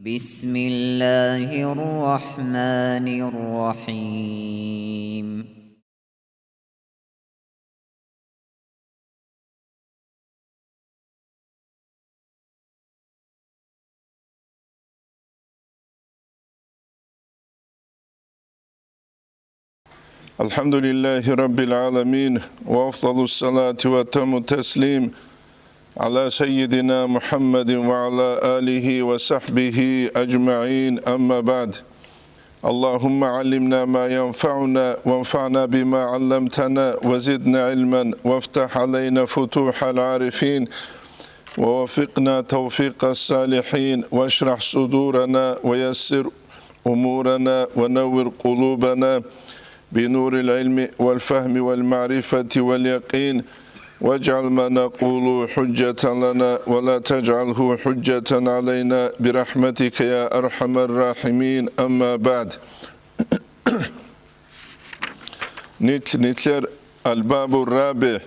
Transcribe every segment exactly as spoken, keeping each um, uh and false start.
بسم الله الرحمن الرحيم. الحمد لله رب العالمين، وأفضل الصلاة وأتم التسليم على سيدنا محمد وعلى آله وصحبه أجمعين، أما بعد. اللهم علمنا ما ينفعنا وانفعنا بما علمتنا وزدنا علما وافتح علينا فتوح العارفين ووفقنا توفيق الصالحين واشرح صدورنا ويسر أمورنا ونور قلوبنا بنور العلم والفهم والمعرفة واليقين واجعل ما نقول حجة لنا ولا تجعله حجة علينا برحمتك يا أرحم الراحمين. أما بعد. Нилъ-, нилъер الباب الرابع,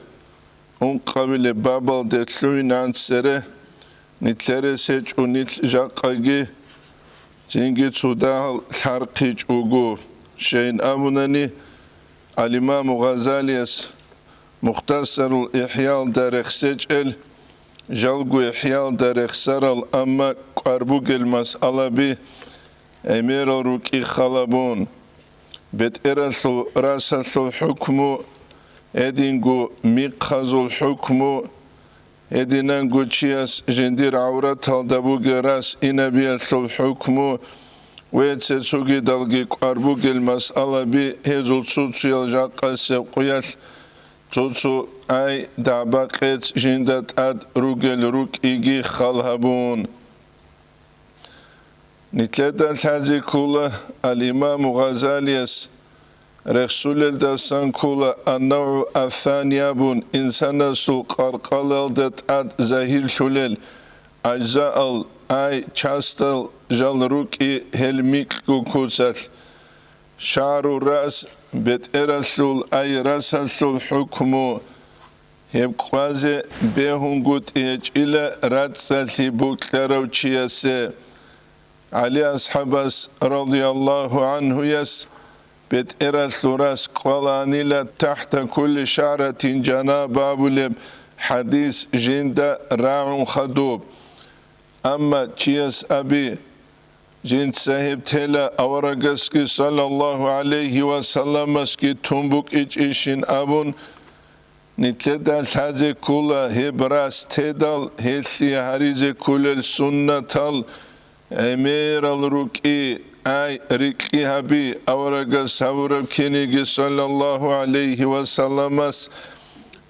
ункъабилеб бабалде лъугьинан цере, нилъерес гьечӀо нилъ жакъаги, цинги цо дагьал лъархъичӀого. Щайин абунани, ал-Имаму Гъазалияс Мухтасарул ИхӀялда рехсечӀел, жалго ИхӀялда рехсарал, амма кӀвар бугел масъалаби гӀемерал рукӀи халабун, бетӀералъул расалъул хӀукму, гьединго михъазул хӀукму, гьединанго чияс жиндир гӀавраталда бугел рас инабиялъул хӀукму ва цо-цогидалги кӀвар бугел масъалаби гьезул цо-цоял жакъасеб къуялъ цо-цо ай дагӀба-къец жинда тӀад ругел рукӀиги хал гьабун. Нилъеда лъазе ккола ал-Имаму Гъазалияс рехсулелдасан ккола ан-навгӀу ас-сани абун, инсанасул къаркъалалда тӀад загьирлъулел ажзаал, ай, частал жал рукӀи гьел микьго куцалъ. ШагӀру рас, бетӀералъул, ай, расалъул хӀукму, гьеб къвазе бегьунгутӀи гьечӀила рацӀцӀалъи букьарав чиясе. ГӀали асхӀабас, радияллагьу гӀанхуяс, бетӀералъул рас кӀвалаанила тахӀта кулли шагӀратин жанаба абулеб хӀадис жинда рагӀун хадуб. Амма чияс аби, жинца гьеб тела, аварагасги саллаллагьу гӀалайгьи ва салламасги тун букӀичӀищин абун, нилъеда лъазе ккола гьеб рас тедал гьелъие гьаризе кколел суннатал гӀемерал рукӀи, ай, рикьи гьаби, аварагас гьавураб киниги саллаллагьу гӀалайгьи ва салламас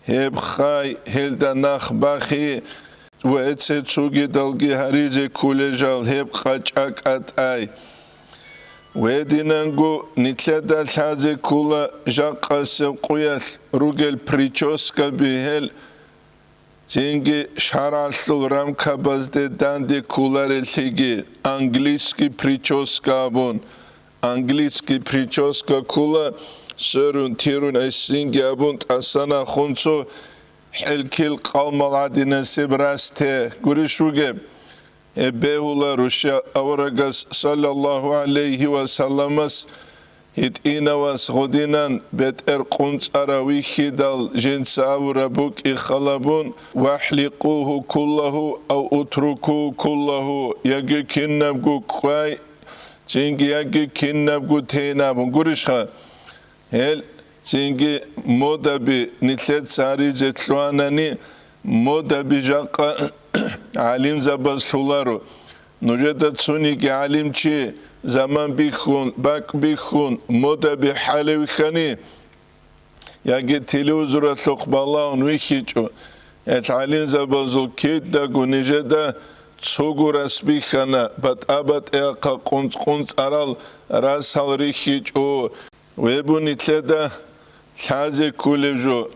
гьеб хай, гьелда нах бахи, ва эце цогидалги гьаризе кколел жал гьеб къачӀа кӀатӀай. Гьединанго нилъеда лъазе ккола жакъасеб къуялъ ругел прическаби гьел, цинги шаргӀалъул рамкабазде данде кколареллъиги, английский прическа абун. Английский прическа ккола сверун-тирун гӀисинги абун тӀасан ахун цо хӀелкил къалмал гӀадинасеб расте гурищ вугеб? Гьеб бегьула рушал аварагас саллаллагьу гӀалайгьи ва салламас гьитӀинавас гъодинан бетӀер къунцӀарав вихьидал жинца абураб букӀи халабун: «ВахӀликъугьу куллагьу ав утрукугьу куллагьу», яги кинабго кӀвай, цинги яги кинабго тейин абун гурищха? Гьел цинги модаби нилъеца гьаризе лъугьанани, модаби жакъа гӀалимзабаз лъуларо. Нужеда цониги гӀалимчи заман бихьун, бакӀ бихьун, модаби хӀалевихьани, яги телевизоралъухъ балагьун вихьичӀо. Гьел гӀалимзабазул кидаго нижеда цого рас бихьана, батӀа-батӀиялъ къунцӀ-къунцӀарал расал рихьичӀо. Гьеб буго нилъеда лъазе кколеб жо.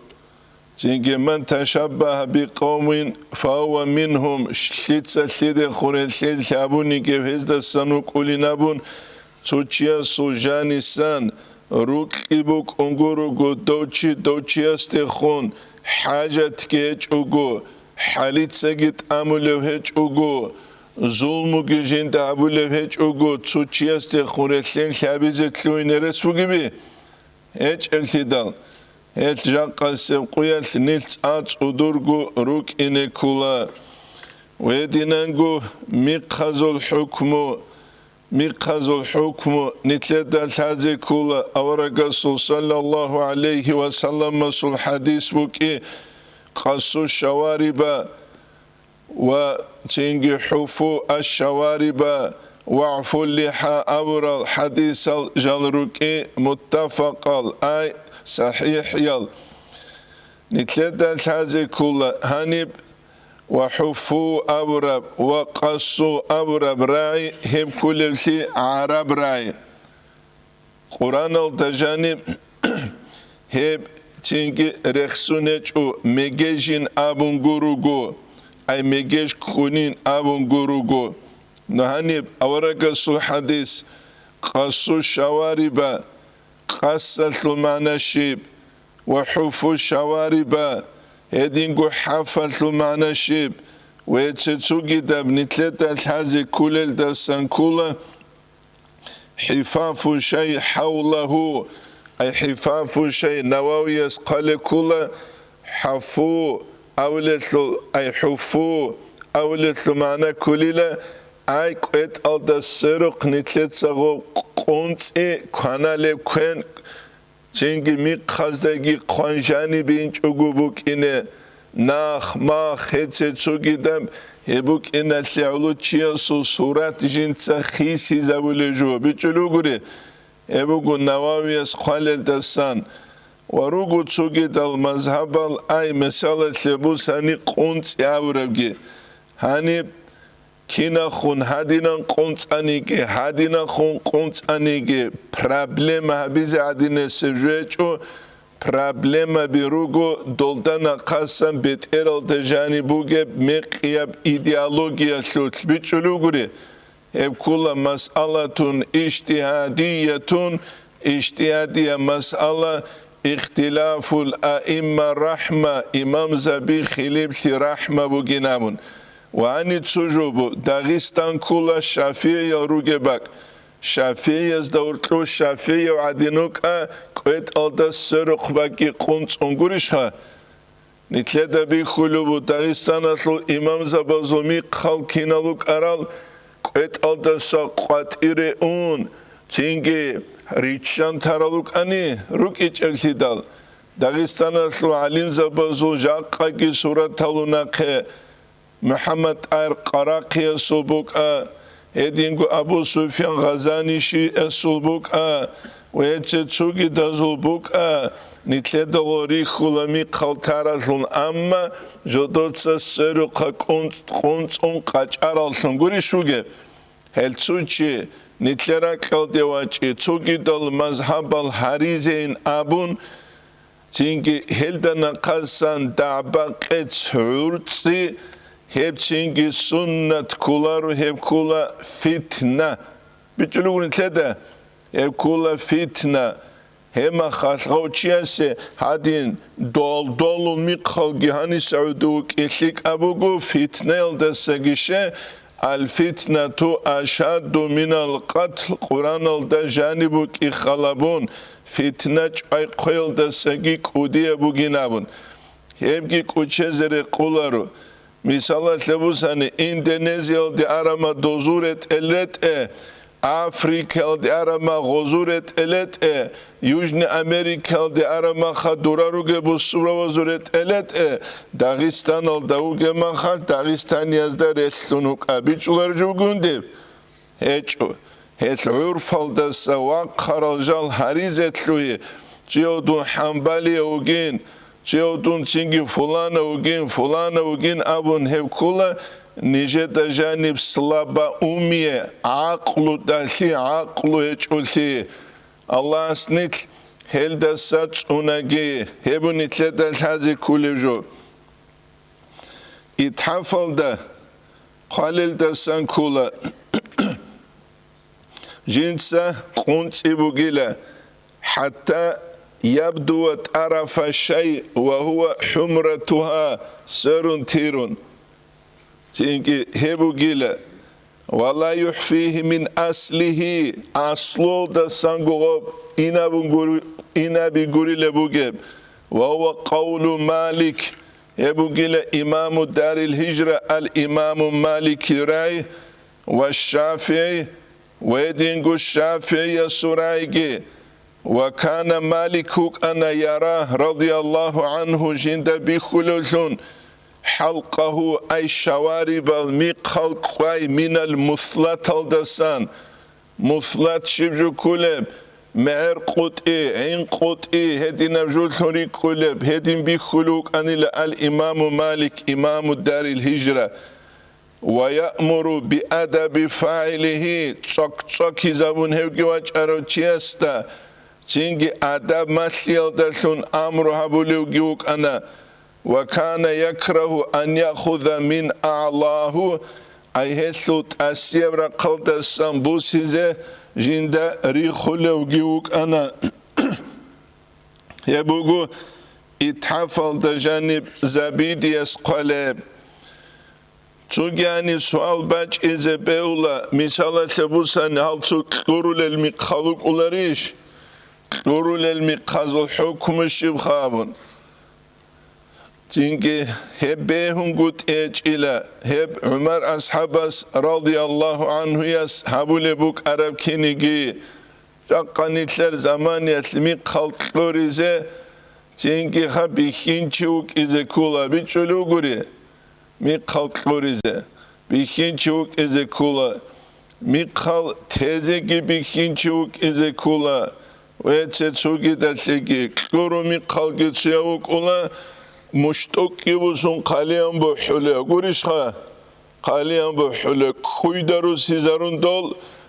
Цинги: «Ман ташаббагьа бикъавмин, фагьува мингьум», лъица лъиде хурелъел лъабуниги гьездасан вукӀулин абун, цо чиясул жанисан рукьи букӀун гурого, дов чи дов чиясдехун хӀажатги гьечӀого, хӀалицаги тӀамулев гьечӀого, зулмуги жинда гьабулеб гьечӀого, цо чиясдехун релълъен лъабизе лъугьине рес бугеби? ГьечӀеблъидал, гьелъ жакъасеб къуялъ нилъ цӀа-цӀудурго рукӀине ккола. Гьединанго михъазул хӀукму, михъазул хӀукму нилъеда лъазе ккола, аварагасул саллаллагьу гӀалайгьи ва салламасул хӀадис букӀи: «Къассу шавариба ва цинги хӀуфу аш-шавариба вагӀфу лихӀа» абурал хӀадисал жал рукӀи муттафакъал, ай сахӀихӀял. Нилъеда лъазе ккола гьаниб ва хӀуфу абураб ва къассу абураб рагӀи гьеб кколеблъи гӀараб рагӀи. Къураналда жаниб гьеб цинги рехсун гьечӀо, мегежин абун гуруго, ай мегеж ккунин абун гуруго. Но гьаниб аварагасул хӀадис: «Къассу шавариба», къассалъул магӀна щиб? «Ва хӀуфу шавариба», гьединго хӀафалъул магӀна щиб? Ва цо-цогидаб нилъеда лъазе кколелдасан ккола: «ХӀифафу шай хӀавлагьу», ай хӀифафу шай, Нававияс хъвалеб ккола, хӀафу авлелъул, ай хӀуфу авлелъул магӀна кколила, ай кӀветӀалда сверухъ нилъецаго къунцӀи кваналеб квен, цинги михъаздаги хъван жанибе инчӀого букӀине, нах-мах, гьеце цогидаб, гьеб букӀиналъе гӀоло чиясул сурат жинца хисизабулеб жо. БичӀчӀулеб бугури, гьеб буго Нававияс хъвалелдасан ва руго цогидал мазгьабал, ай, мисалалъе бусани, къунцӀи абурабги. Гьаниб кинахун гьадинан къунцӀаниги, гьадинахун къунцӀаниги, проблема гьабизе гӀадинесеб жо гьечӀо, проблемаби руго долда нахъасан бетӀералда жаниб бугеб мекъияб идеологиялъулъ. БичӀчӀулеб бугури, гьеб ккола масъалатун ижтигьадиятун, ижтигьадияб масъала, ихтилафул аимма рахӀма, имамзаби хилиплъи рахӀма бугин абун. Ва гьаниб цо жо бу, Дагъистан ккола шафигӀиял ругеб бакӀ. ШафигӀиязда гьоркьов шафигӀияв гӀадин вукӀа, кӀветӀалда сверухъ бакӀги къунцӀун гурищха? Нилъеда бихьулеб бу Дагъистаналъул имамзабазул михъал кинал вукӀарал, кӀветӀалдаса къватӀире ун, цинги риччан тарал рукӀани, рукӀичӀеблъидал. Дагъистаналъул гӀалимзабазул жакъаги суратал унахъе, МухӀаммад ТӀагьир Къарахъиясул букӀа, гьединго Абу Суфиян Гъазанишиясул букӀа ва гьеце цогидазул букӀа, нилъедаго рихьула михъал таралъун, амма жодоца сверухъа къунцӀ-, къунцӀун къачӀараллъун гурищ вугеб? Гьел цо чи нилъер ракьалде вачӀи, цогидал мазгьабал гьаризейин абун, цинги гьелда нахъасан дагӀба-къец гӀурцӀи, гьеб цинги суннат кколаро, гьеб ккола фитна. БичӀчӀулеб бугин нилъеда, гьеб ккола фитна. Гьеб мехалъ гъав чиясе гьадин долдолул михъалги гьаниса гӀодов вукӀин лъикӀаб буго, фитнаялдасаги ще, «Аль-фитнату ашадду минал къатл» Къураналда жаниб букӀин халабун, фитна чӀвай хъвеялдасаги кӀудияб бугин абун. Гьебги кӀучезе рекъоларо. Мисалалъе бусани, Индонезиялде арама дозу ретӀел ретӀе, Африкаялде арама гъозу ретӀел ретӀе, Южный Америкаялде арама хадура руге бусурабазу ретӀел ретӀе, Дагъистаналда вугеб мехалъ дагъистаниязда релълъун вукӀа. БичӀчӀулареб жо бугин деб? ГьечӀо. Гьелъ гӀурфалдаса вахъарал жал гьаризе лъугьи, цӀиявдун хӀамбалияв вугин, цӀиявдун цинги фуланав вугин, фуланав вугин абун гьеб ккола, нижеда жаниб слабоумие, гӀакълудалъи, гӀакълу гьечӀолъи. Аллагьас нилъ гьелдаса цӀунаги, гьеб нилъеда лъазе кколеб жо. ИтхӀафалда хъвалелдасан ккола, жинца къунцӀи бугила, хӀатта ябдува тӀарафа шай ва гьува хӀумратугьа, сверун-тирун. Цинги гьеб бугила, Ва ла юхӀфигьи мин аслигьи, аслуялдасанго гъоб инабун гури-, инаби гурилеб бугеб. Ва гьува къавлу Малик, гьеб бугила имаму Дарил Гьижра ал-Имаму Маликил рай, ва ШафигӀи, ва гьединго ШафигӀиясул райги. Ва кана Малик вукӀана яра, радияллагьу гӀангьу, жинда бихьулевлъун, хӀалкъагьу, ай шаварибал михъал кьвай минал муслаталдасан, муслат щиб жо кколеб, мегӀер къутӀи, гӀин къутӀи, гьединаб жолъун рикӀкӀулеб, гьедин бихьулев вукӀанила ал-Имаму Малик, имаму Дарил Гьижра. Ва яъмуру биадаби фагӀилигьи, цӀок-цӀокизабун гьевги вачӀарав чиясда, цинги адаб малъиялдалъун амру гьабулевги вукӀана. Ва кана якрагьу ан яхуза мин аълагьу, ай гьелъул тӀасияб рахъалдасан бусизе жинда рихулевги вукӀана. Гьеб буго итхӀафалда жаниб Забидияс хъвалеб. Цогияни суал бачӀизе бегьула, мисалалъе бусани, гьал цо кьурулел михъал вукӀуларищ? Кьурулел михъазул хӀукму щибха абун. Цинги гьеб бегьунгутӀи гьечӀила, гьеб ГӀумар асхӀабас, радияллагьу гӀангьуяс, гьабулеб букӀараб киниги. Жакъа нилъер заманиялъ михъал кьуризе, цинги ха бихьинчи вукӀизе ккола, бичӀчӀулев гури. Михъал кьуризе бихьинчи вукӀизе ккола, михъал тезеги бихьинчи вукӀизе ккола, ва цо-цогидалъеги кьуру михъалги цояв вукӀула, муштӀукӀги бусун хъалиян бухӀулев гурищха? Хъалиян бухӀулев кӀуйда русизарун дол,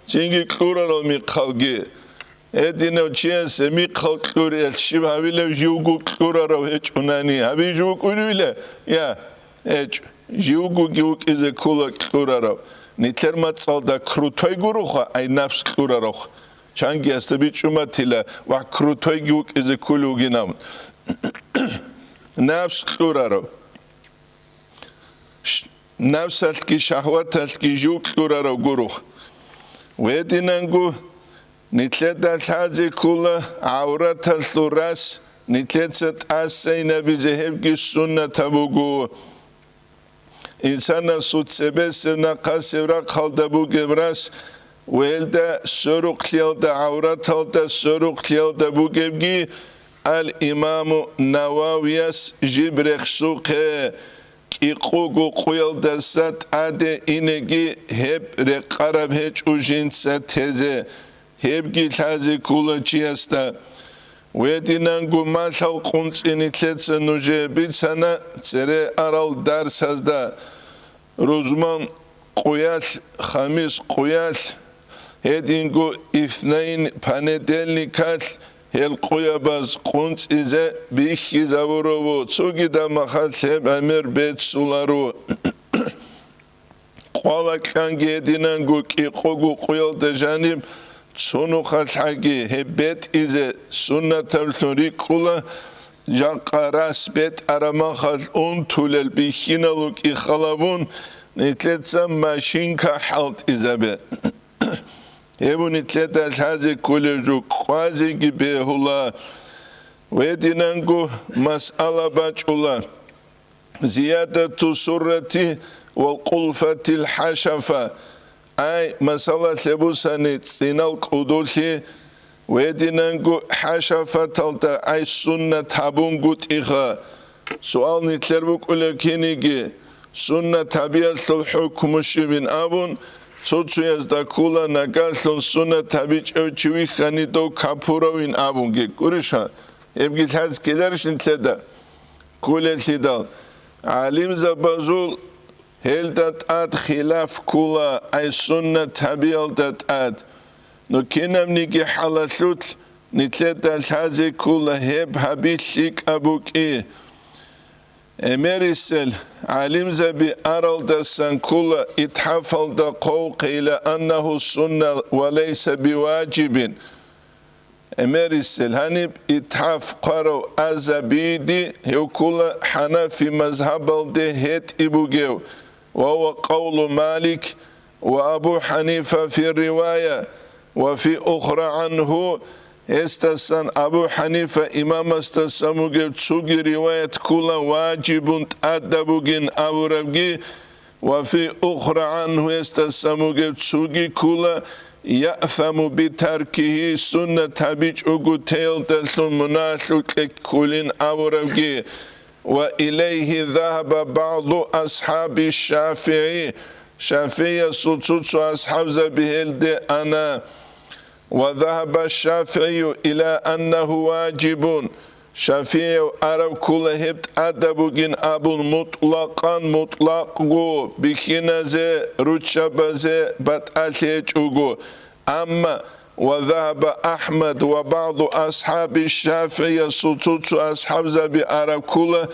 цинги кьурарал михъалги. Гьединав чиясе михъал кьуриялъ щиб гьавилев, живго кьурарав гьечӀунани, гьабизе вукӀуневила? Я, гьечӀо, живгоги вукӀизе ккола кьурарав. Нилъер мацӀалда крутой гуроха, ай напс кьурарав. Чангиясда бичӀчӀуматила ва крутойги вукӀизе кколев вугин абун. Напс кьурарав. Ш-, напсалъги шагьваталъги жив кьурарав гуроха. Гьединанго нилъеда лъазе ккола гӀавраталъул рас нилъеца тӀасайнабизе, гьебги суннатаб буго. Инсанасул цебесеб нахъасеб рахъалда бугеб рас ва гьелда сверухълъиялда, гӀавраталда сверухълъиялда бугебги, ал-Имаму Нававияс жиб рехсухъе, кӀикъого къуялдаса тӀаде инеги гьеб рекъараб гьечӀо жинца тезе, гьебги лъазе ккола чиясда. Гьединанго малъал къунцӀи нилъеца нужее бицана цере арал дарсазда. Рузман къуялъ, хамис къуялъ, гьединго итнайн, понедельникалъ гьел къуябаз къунцӀизе бихьизавуро, цогидаб махалъ гьеб гӀемер беццуларо. Къвала-кьанги гьединанго кӀикъого къуялда жаниб цо нухалъ гьаги гьеб бетӀизе суннатаблъун рикӀкӀула, жакъа рас бетӀараб махалъ унтулел бихьинал вукӀи халавун, нилъеца машинка хӀалтӀизабе. Гьеб нилъеда лъазе кколеб жо кӀвазеги бегьула. Гьединанго масъала бачӀула. Зиядату суррати вал къулфатил хӀашафа. Ай, масала, лъебусани цӀинал кӀудулъи, гьединанго хӀашафаталда ай суннат гьабунгутӀиха. Суал нилъер букӀулеб киниги, суннат гьабиялъул хӀукму щибин абун, цо-цоязда ккола, нагалъун суннат гьабичӀев чи вихьани дов капуравин абунги. Гуриша, гьебги лъазе ккеларищ нилъеда? Кколелъидал, гӀалимзабазул гьелда тӀад хилаф ккола, ай суннат гьабиялда тӀад. Ну кинабниги хӀалалъулъ нилъеда лъазе ккола гьеб гьаби лъикӀаб букӀи. ГӀемерисел гӀалимзаби аралдасан ккола итхӀафалда хъвав, къила аннагьу сунна ва лайса биважибин. ГӀемерисел гьаниб итхӀаф хъварав аз-Забиди, гьев ккола хӀанафи мазгьабалде гьетӀи бугев, ва ва къавлу Малик, وأبو حنيفة في الرواية وفي أخرى عنه, гьесдасан, Абу ХӀанифа имамасдасан бугеб цоги риваят ккола, واجب, тӀадаб бугин абурабги, وفي أخرى عنه, гьесдасан бугеб цоги ккола, يأثم بتركه, суннат гьабичӀого теялдалъун мунагьалъул кьеккулин абурабги. وإليه ذهب بعض أصحاب الشافعي, ШафигӀиясул цо-цо асхӀабзаби гьелде ана. وذهب الشافعي إلى أنه واجب, ШафигӀияв араб ккола гьеб тӀадаб бугин абун, مطلقا, мутӀлакъго, бихьиназе, руччабазе батӀалъи гьечӀого. Амма وذهب أحمد وبعض أصحاب الشافعي, цо-цо асхӀабзаби араб ккола,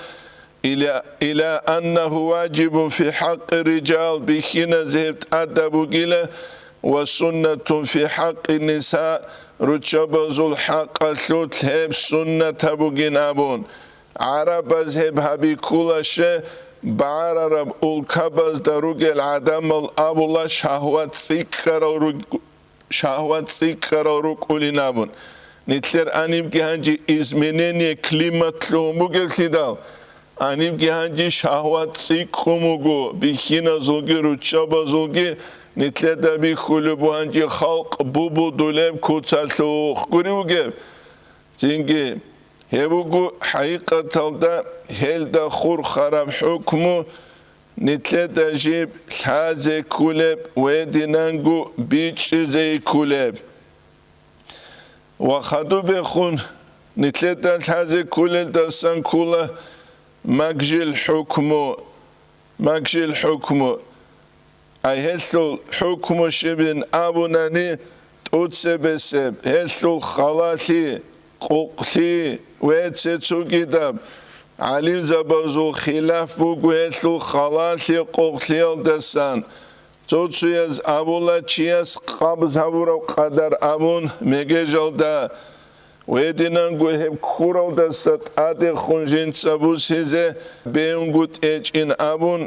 إلى, إلى أنه واجب في حق الرجال, бихьиназе гьеб тӀадаб бугила, وسنة في حق النساء, руччабазул хӀакъалъулъ гьеб суннатаб бугин абун. ГӀарабаз гьеб гьаби ккола, щай, багӀарараб улкабазда ругел гӀадамал абула, шагьват цӀикӀкӀарал руг-, шагьват цӀикӀкӀарал рукӀулин абун. Нилъер гьанибги гьанже изменение климат лъугьун бугеблъидал, гьанибги гьанже шагьват цӀикӀкӀун буго, бихьиназулги руччабазулги нилъеда бихьулеб буго гьанже халкъ бубудулеб куцалъухъ гури бугеб. Цинги, гьеб буго хӀакъикъаталда гьелда хурхараб хӀукму, нилъеда жиб лъазе кколеб ва гьединанго бичӀчӀизе кколеб. Ва хадубехун нилъеда лъазе кколелдасан ккола макжил хӀукму, макжил хӀукму. Ай гьелъул хӀукму щибин абунани, тӀуцебесеб гьелъул халалъи, къукълъи ва цецогидаб гӀалимзабазул хилаф буго гьелъул халалъи, къукълъиялдасан. Цо-цояз абула чияс къабз гьабураб къадар абун мегежалда, ва гьединанго гьеб ккуралдаса тӀадехун жинца бусизе бегьунгутӀечӀин абун,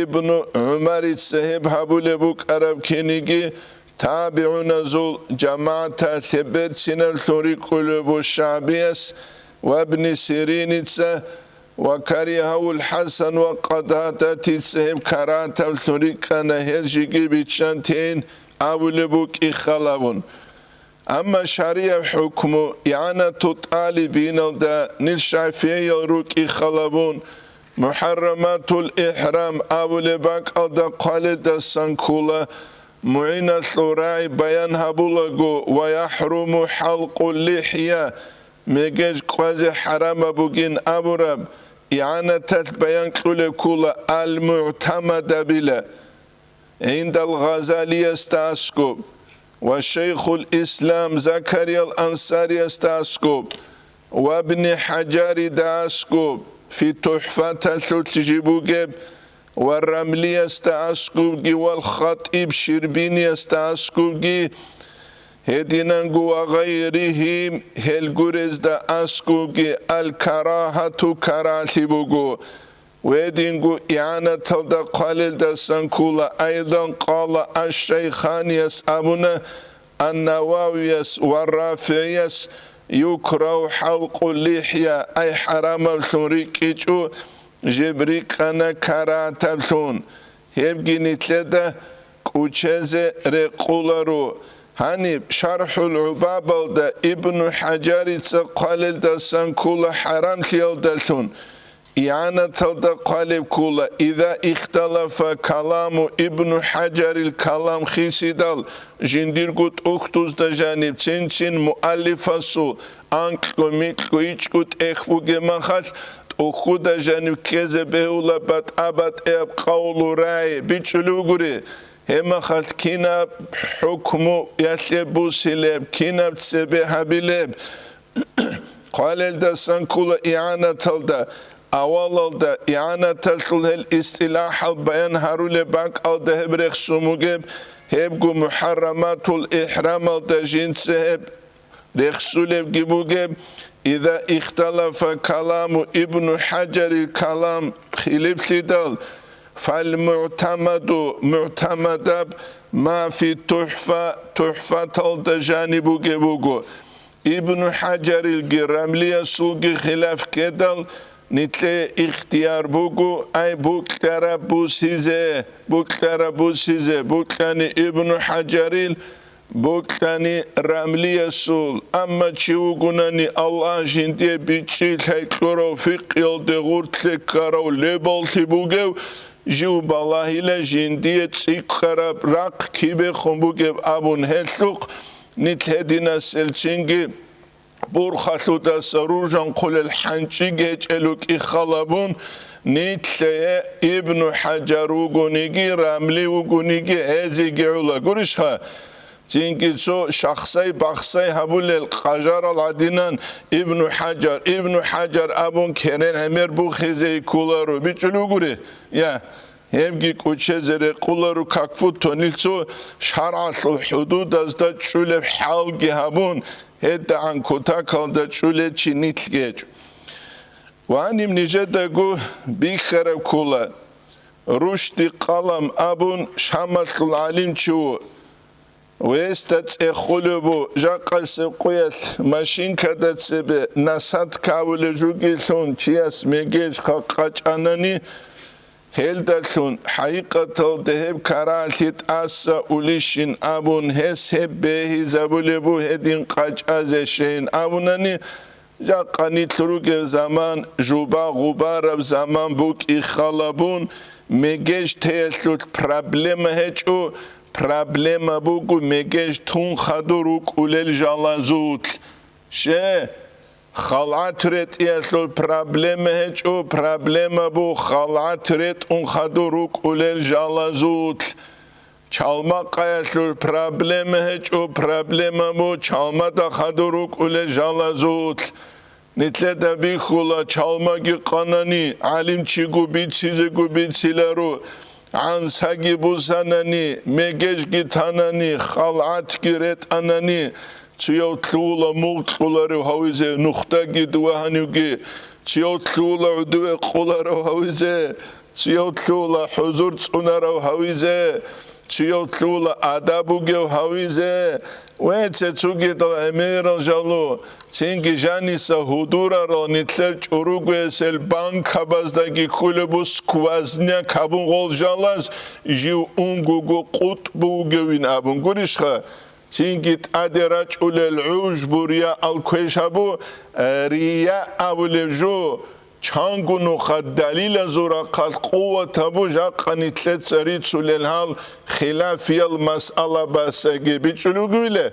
Ибну ГӀумарица гьеб гьабулеб букӀараб киниги, табигӀуназул жамагӀаталъе берцинаблъун рикӀкӀулеб буго ШагӀбияс ва Ибни Сириница, ва каригьавул ХӀасан ва Къатадатица гьеб карагьатаблъун рикӀкӀана, гьез жеги биччан тейин абулеб букӀин халабун. Амма шаригӀаб хӀукму, игӀанату тӀалибиналда нил шафигӀиял рукӀин халабун, мухӀарраматул ихӀрам абулеб бакӀалда хъвалелдасан ккола, мугӀиналъул рагӀи баян гьабулаго, ва яхӀруму хӀалкъул лихӀя, мегеж кӀвазе хӀарамаб бугин абураб, игӀанаталъ баян кьулеб ккола, ал-МугӀтамадабила. ГӀиндал Гъазалиясда аскӀоб ва Шайхул Ислам Закариял Ансариясда аскӀоб ва Ибни ХӀажарида аскӀоб, фи ТухӀфаталъулъ жиб бугеб, ва Рамлиясда аскӀобги вал ХатӀиб Ширбиниясда аскӀобги, гьединанго ва гъайригьим, гьел гурезда аскӀобги, ал-карагьату карагьалъи буго. Гьединго игӀанаталда хъвалелдасан ккола, айдан къала аш-Шайханияс абуна, ан-Нававияс ва РафигӀияс, юкрагьу хӀалкъул лихӀя, ай хӀарамаблъун рикӀкӀичӀо, жиб рикӀкӀана карагьатаблъун. Гьебги нилъеда кӀучезе рекъоларо. Гьаниб ШархӀул ГӀубабалда Ибну ХӀажарица хъвалелдасан ккола хӀарамлъиялдалъун, игӀанаталда хъвалеб ккола, иза ихталафа каламу Ибну ХӀажарил калам хисидал, жиндирго тӀухьдузда жаниб цин-цин муаллифасул анкьго-микьго ичӀго тӀехь бугеб махалъ, тӀухьдузда жаниб ккезе бегьула батӀа-батӀияб къавлу рагӀи бичӀчӀулеб бугури. Гьеб махалъ кинаб хӀукмуялъе бусилеб, кинаб цебе гьабилеб? Хъвалелдасан ккола игӀанаталда, авалалда, игӀанаталъул гьел истилахӀал баян гьарулеб бакӀалда гьеб рехсун бугеб, гьебго мухӀарраматул ихӀрамалда жинца гьеб рехсулебги бугеб, иза ихталафа каламу Ибну ХӀажарил калам хилиплъидал, Фал мугӀтамаду, мугӀтамадаб, ма фи тухӀфа, тухӀфаталда жаниб бугеб буго. Ибну ХӀажарилги Рамлиясулги хилаф ккедал, нилъее ихтияр буго, ай букьараб бусизе, букьараб бусизе, букьани Ибну ХӀажарил, букьани Рамлиясул. Амма чи вугунани Аллагь жиндие бичӀчӀи лъай кьурав, фикъиялде гъоркье ккарав, лебаллъи бугев, жив балагьила жиндие цӀикӀкӀараб рахъ кибехун бугеб абун гьелъухъ, нилъ гьединасел цинги борхалъудаса ружанхъулел хӀанчӀиги гьечӀел рукӀин халабун, нилъее Ибну ХӀажар вугониги, Рамли вугониги гӀезиги гӀула. Гурищха? Цинги цо шахсай-бахсай гьабулел къажарал гӀадинан Ибну ХӀажар, Ибну ХӀажар абун керен гӀемер бухизе кколаро, бичӀчӀулев гури? Я, гьебги кӀучезе рекъоларо, как будто нилъ цо шаргӀалъул хӀудудазда чӀулеб хӀалги гьабун, гьедагӀан кутакалда чӀулел чи нилъ гьечӀо. Ва гьаниб нижедаго бихьараб ккола, Рушди Къалам абун Шамалъул гӀалимчи ву. Гьесда цӀехолеб бу, жакъасеб къуялъ машинкада цебе насадка абулеб жугелъун чияс мегеж къачӀанани, гьелдалъун, хӀакъикъаталда гьеб карагьалъи тӀаса улищин абун, гьес гьеб бегьизабулеб бу гьедин къачӀазе щейин абунани, жакъа нилъ ругел заман жуба-гъубараб заман букӀин халабун, мегеж теялъулъ проблема гьечӀо, проблема буго мегеж тун хадур рукӀулел жалазулъ. Ще, халгӀат ретӀиялъул проблема гьечӀо, проблема буго халгӀат ретӀун хадур рукӀулел жалазулъ. Чалма къаялъул проблема гьечӀо, проблема буго чалмада хадур рукӀулел жалазулъ. Нилъеда бихьула, чалмаги къанани, гӀалимчиго бицизего бициларо, гӀансаги бусанани, мегежги танани, халгӀатги ретӀанани, цуяв лъугьула мугъ кьоларев гьавизе, нухдаги дова гьанивги, цуяв лъугьула гӀодове къоларев гьавизе, цуяв лъугьула хӀузур цӀунарав гьавизе, цуяв лъугьула адаб бугев гьавизе, ва цо-цогидал гӀемерал жало, цинги жаниса гьудурарал нилъер чӀуругуясел банкабаздаги кколеб бу сквозняк абун гъол жалаз жив унгого къутӀбу вугевин абун гурищха? Цинги тӀаде рачӀулел гӀуж бу, рияал квеш гьабу, рия абулеб жо, чанго нуха далилазул рахъалъ къуват гьабу, жакъа нилъеца рицулел гьал хилафиял масъалабасаги бичӀчӀулев вугевила,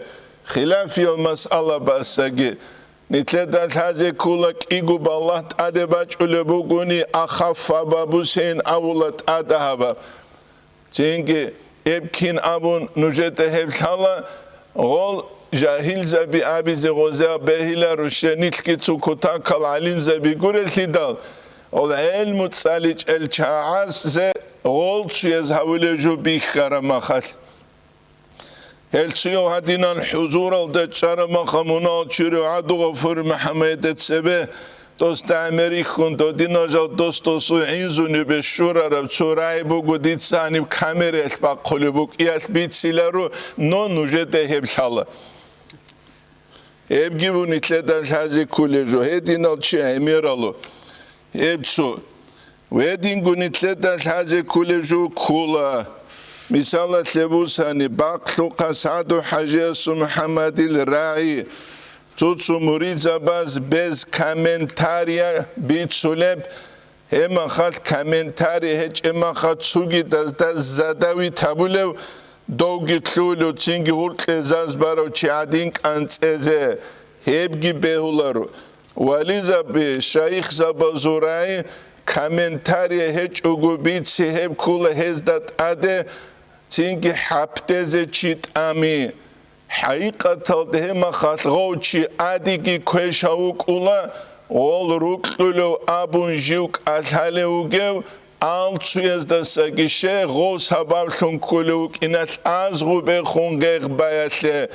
хилафиял масъалабасаги. Нилъеда лъазе ккола кӀиго балагь тӀаде бачӀулеб бугони, ахаффаба бусейин абула тӀадагьаба. Цинги эб кин абун нужеда гьеб лъала, гъол жагьилзаби абизе гъоза бегьиларо, щенилъги цо кутакал гӀалимзаби гуреллъидал, гъол гӀелму цӀаличӀел чагӀазе гъол цуяз гьавулев жо бихьараб махалъ. Гьел цуяв гьадинан хӀузуралда чӀараб маха мунагьал чурив ГӀабдулгъафур МухӀаммадида цебе досда гӀемер ихьун, додинал жал дос-досул гӀинзунибе щурараб цо рагӀи буго, дица гьаниб камераялъ бахъулеб букӀиялъ бициларо, но нужеда гьеб лъала. Гьебги бу нилъеда лъазе кколеб жо, гьединал чи гӀемерало. Гьеб цо. Гьединго нилъеда лъазе кколеб жо ккола. Мисалалъе бусани, бакълъухъа СагӀду ХӀажиясул МухӀаммадил рагӀи, цо-цо муридзабаз без комментария бицулеб, гьеб махалъ комментарий гьечӀеб маха цугидазда задавит гьабулев, довги лъугьулев, цинги гъоркье заз барав чи гӀадин кӀанцӀезе, гьебги бегьуларо. Вализаби, шайихзабазул рагӀи, комментарий гьечӀого бици гьеб ккола гьезда тӀаде, цинги хӀапдезе чи тӀами. ХӀакъикъаталда гьеб махалъ гъов чи гӀадиги квешав вукӀула, гъол рукьулев абун жив кӀалъалев вугев, алцуяздасаги щай гъов сабаблъун кколев вукӀиналъ азгъу бехун гъегъ баялъе.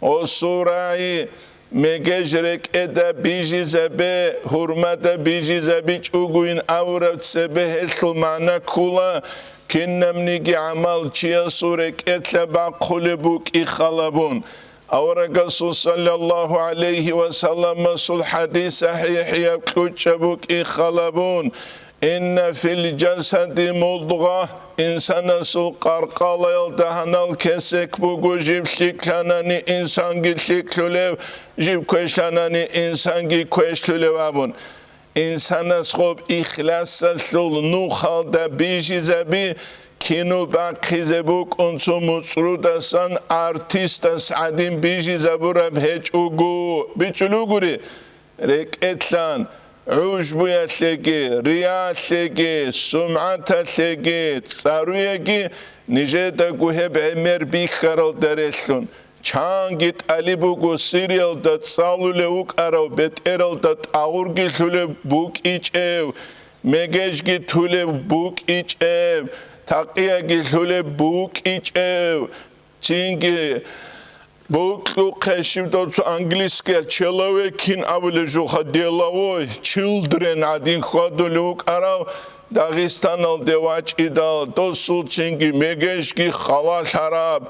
О, сурайи, Мегеж рекӀеда бижизабе, гьурмада бижизабичӀогойин авураб цебе гьелъул магӀна ккола, кинабниги гӀамал чиясул рекӀелъа бахъулеб букӀин халабун. Аварагасул саллаллагьу гӀалайгьи ва салламасул хӀадис сахӀихӀияб кьучӀаб букӀин халабун. Инна фил жасади мудгъа, инсанасул къаркъалаялда гьанал кесек буго, жиб лъикӀлъанани инсанги лъикӀлъулев, жиб квешлъанани инсанги квешлъулев абун. Инсанас гъоб ихласалъул нухалда бижизаби, кино бахъизе букӀун цо муцӀрудасан артистас гӀадин бижизабураб гьечӀого. БичӀчӀулугури, рекӀелъан, гӀужбуялъеги, риялъеги, сумгӀаталъеги, цӀаруяги нижедаго гьеб гӀемер бихьаралда релълъун. Чанги тӀалиб буго Сириялда цӀалулев вукӀарав, бетӀералда тӀагъурги лъулеб букӀичӀев, мегежги тулеб букӀичӀев, такъияги лъулеб букӀичӀев, цинги бокьухъе щиб дов цо английскиял человекин абулеб жуха, деловой, children гӀадин хьвадулев вукӀарав, Дагъистаналде вачӀидал, досулцинги мегежги халалъараб,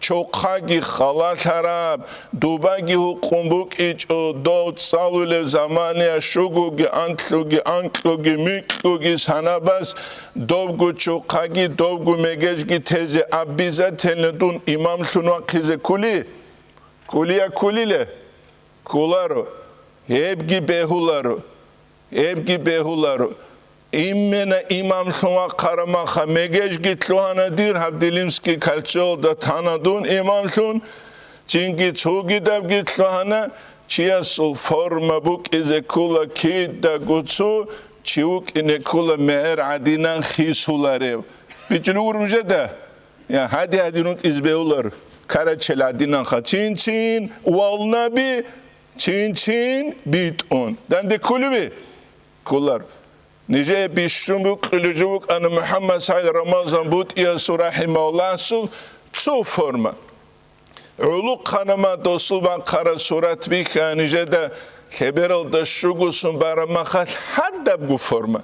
чохъаги халалъараб, дубаги гьукъун букӀичӀо, дов цӀалулев замания щугоги, анлъуги, анкьуги, микьуги санабас, довго чохъаги, довго мегежги тезе аббизателна дун имамлъун вахъизе ккули? Ккулия ккулиле? Кколаро. Гьебги бегьуларо. Гьебги бегьуларо. Имена имамлъун вахъараб маха мегежги лъугьана дир, гьаб Дилимский кольцоялда тана дун имамлъун, цинги цогидабги лъугьана, чиясул форма букӀизе ккула кидаго цо, чи вукӀине ккула мегӀер гӀадинан хисуларев. БичӀчӀулугур нужеда? Я, гьади-гьадин вукӀизе бегьулар, карачел гӀадинанха, цин-цин волнаби, цин-цин битӀун. Данде ккулеби? Кколар. Нижее бищун букӀулев жо букӀана МухӀаммад СагӀид Рамазан БутӀиясул рахӀимагьуллагьасул цо форма. ГӀулухъанама досул бахъараб сурат бихьа нижеда лъебералда щугусун бараб махалъ гьадабго форма,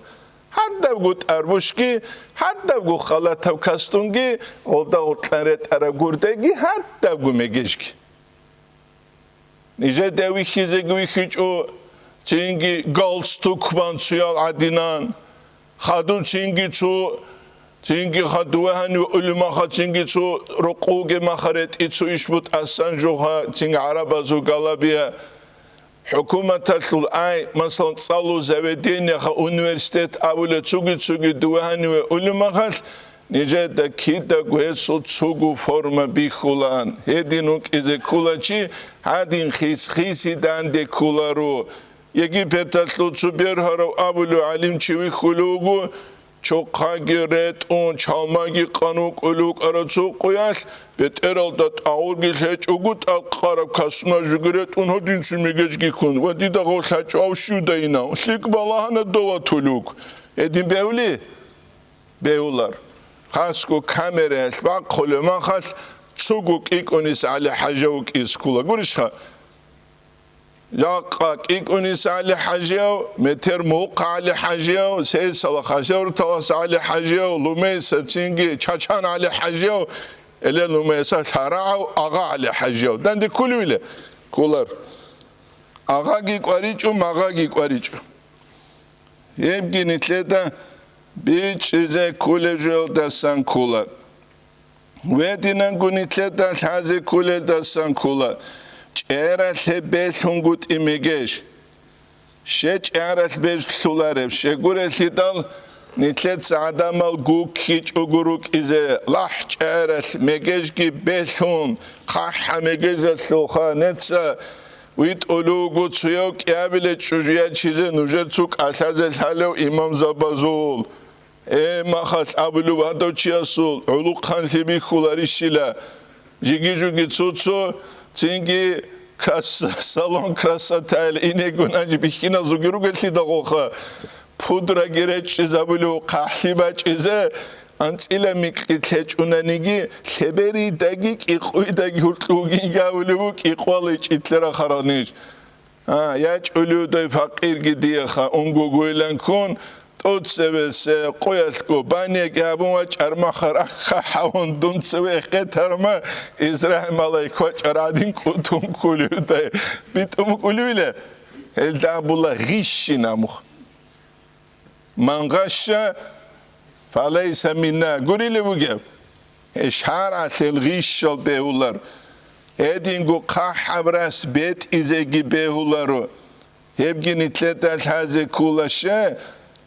гьадабго тӀарбушги, гьадабго халатаб костюмги, гъолда гъоркьан ретӀараб гурдеги, гьадабго мегежги. Нижеда вихьизеги вихьичӀо, цинги галстук бан цоял гӀадинан, хадуб цинги цо, цинги хадув гьанив улимаха, цинги цо рокъовге маха ретӀи цо ишбутӀасан жугьа, цинги гӀарабазул галабия. ХӀукуматалъул ай, масалан, цӀалул заведениеха, университет абулеб цуги-цуги дуве гьаниве улимахалъ, нижеда кидаго гьесул цугу форма бихьулаан. Гьедин вукӀизе ккула чи, гьадин хис-хиси данде ккуларо. Египеталъул цо бергьарав абулев гӀалимчи вихьулев вуго, чохъаги ретӀун, чалмаги къан вукӀулев вукӀарав цо къоялъ, бетӀералда тӀагъурги лъечӀого тӀакъараб касна жуги ретӀун, гьадинцин мегежги ккун ва дида гъов лъачӀо, ав щудайинав, лъикӀ балагьана дова тулук. Гьедин бегьули? Бегьулар. Хасго камераялъ бахъулев махалъ цугу кӀикӀунис ГӀали-хӀажав вукӀизе ккула. Гурищха? Жакъа кӀикӀунис ГӀали-хӀажияв, метер мухъ ГӀали-хӀажияв, Сейсала хасаврталас ГӀали-хӀажияв, Лумейса цинги Чачан ГӀали-хӀажияв, эле Лумейса лъарагӀав Агъа ГӀали-хӀажияв. Данде ккулевиле? Кколар. Агъаги кӀваричӀо, магъаги кӀваричӀо. Гьебги нилъеда бичӀчӀизе кколеб жоялдасан ккола. Гьединанго нилъеда лъазе кколелдасан ккола, чӀералъе белъунгутӀи мегеж. Ще чӀаралъ белъулареб, щегурелъидал нилъеца гӀадамал гуккичӀого рукӀизе, лахӀ чӀаралъ мегежги белъун, хъахӀа мегежалъулха неца витӀулев вуго цояв кӀиабиле чӀужу ячизе нужер цо кӀалъазе лъалев имамзабазул. Э, махалъ абулев гьадав чиясул гӀулухъанлъи бихьуларищила? Жиги-жуги цо-цо, цинги крас-, салон красотаялъ инегун гьанже бихьиназулги ругелъидал гъоха, пудраги речӀчӀизабулев, хъахӀлъи бачӀизе, АнцӀила микьи лъечӀунаниги, лъеберидаги кӀикъуйдаги гьуркьугин гавулев вукӀи къваличӀи лъерахъарал ниж. А, ячӀулевдай факъирги диеха, унгугуйлан ккун, тӀоцевесе къоялъго баняги гьабун вачӀармаха, рахъа хӀавун дунцеве эхетарма, Израил малаик вачӀар гьадин кӀутун ккулевдай. БитӀун ккулевила? Гьелда абула гъищи намух. Ман гъашша, фалайса минна. Гурилев вугев? Гье, шаргӀалъел гъищал бегьулар. Гьединго хъахӀаб рас бетӀизеги бегьуларо. Гьебги нилъеда лъазе ккола, ще,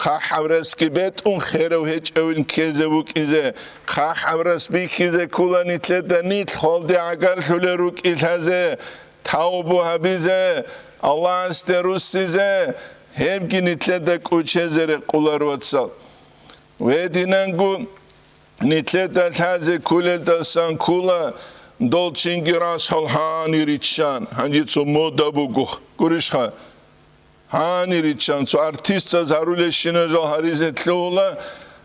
хъахӀаб расги бетӀун херав гьечӀевин ккезе вукӀизе, хъахӀаб рас бихьизе ккола нилъеда нилъ холде гӀагарлъулел рукӀи лъазе, тавбу гьабизе, Аллагьасде руссизе, гьебги нилъеда кӀучезе рекъолар, вацал. Гьединанго нилъеда лъазе кколелдасан ккола дол чинги расал гьани риччан, гьанже цо мода буго, гурищха? Гьани риччан цо артистаз гьарулещина жал гьаризе лъугьула,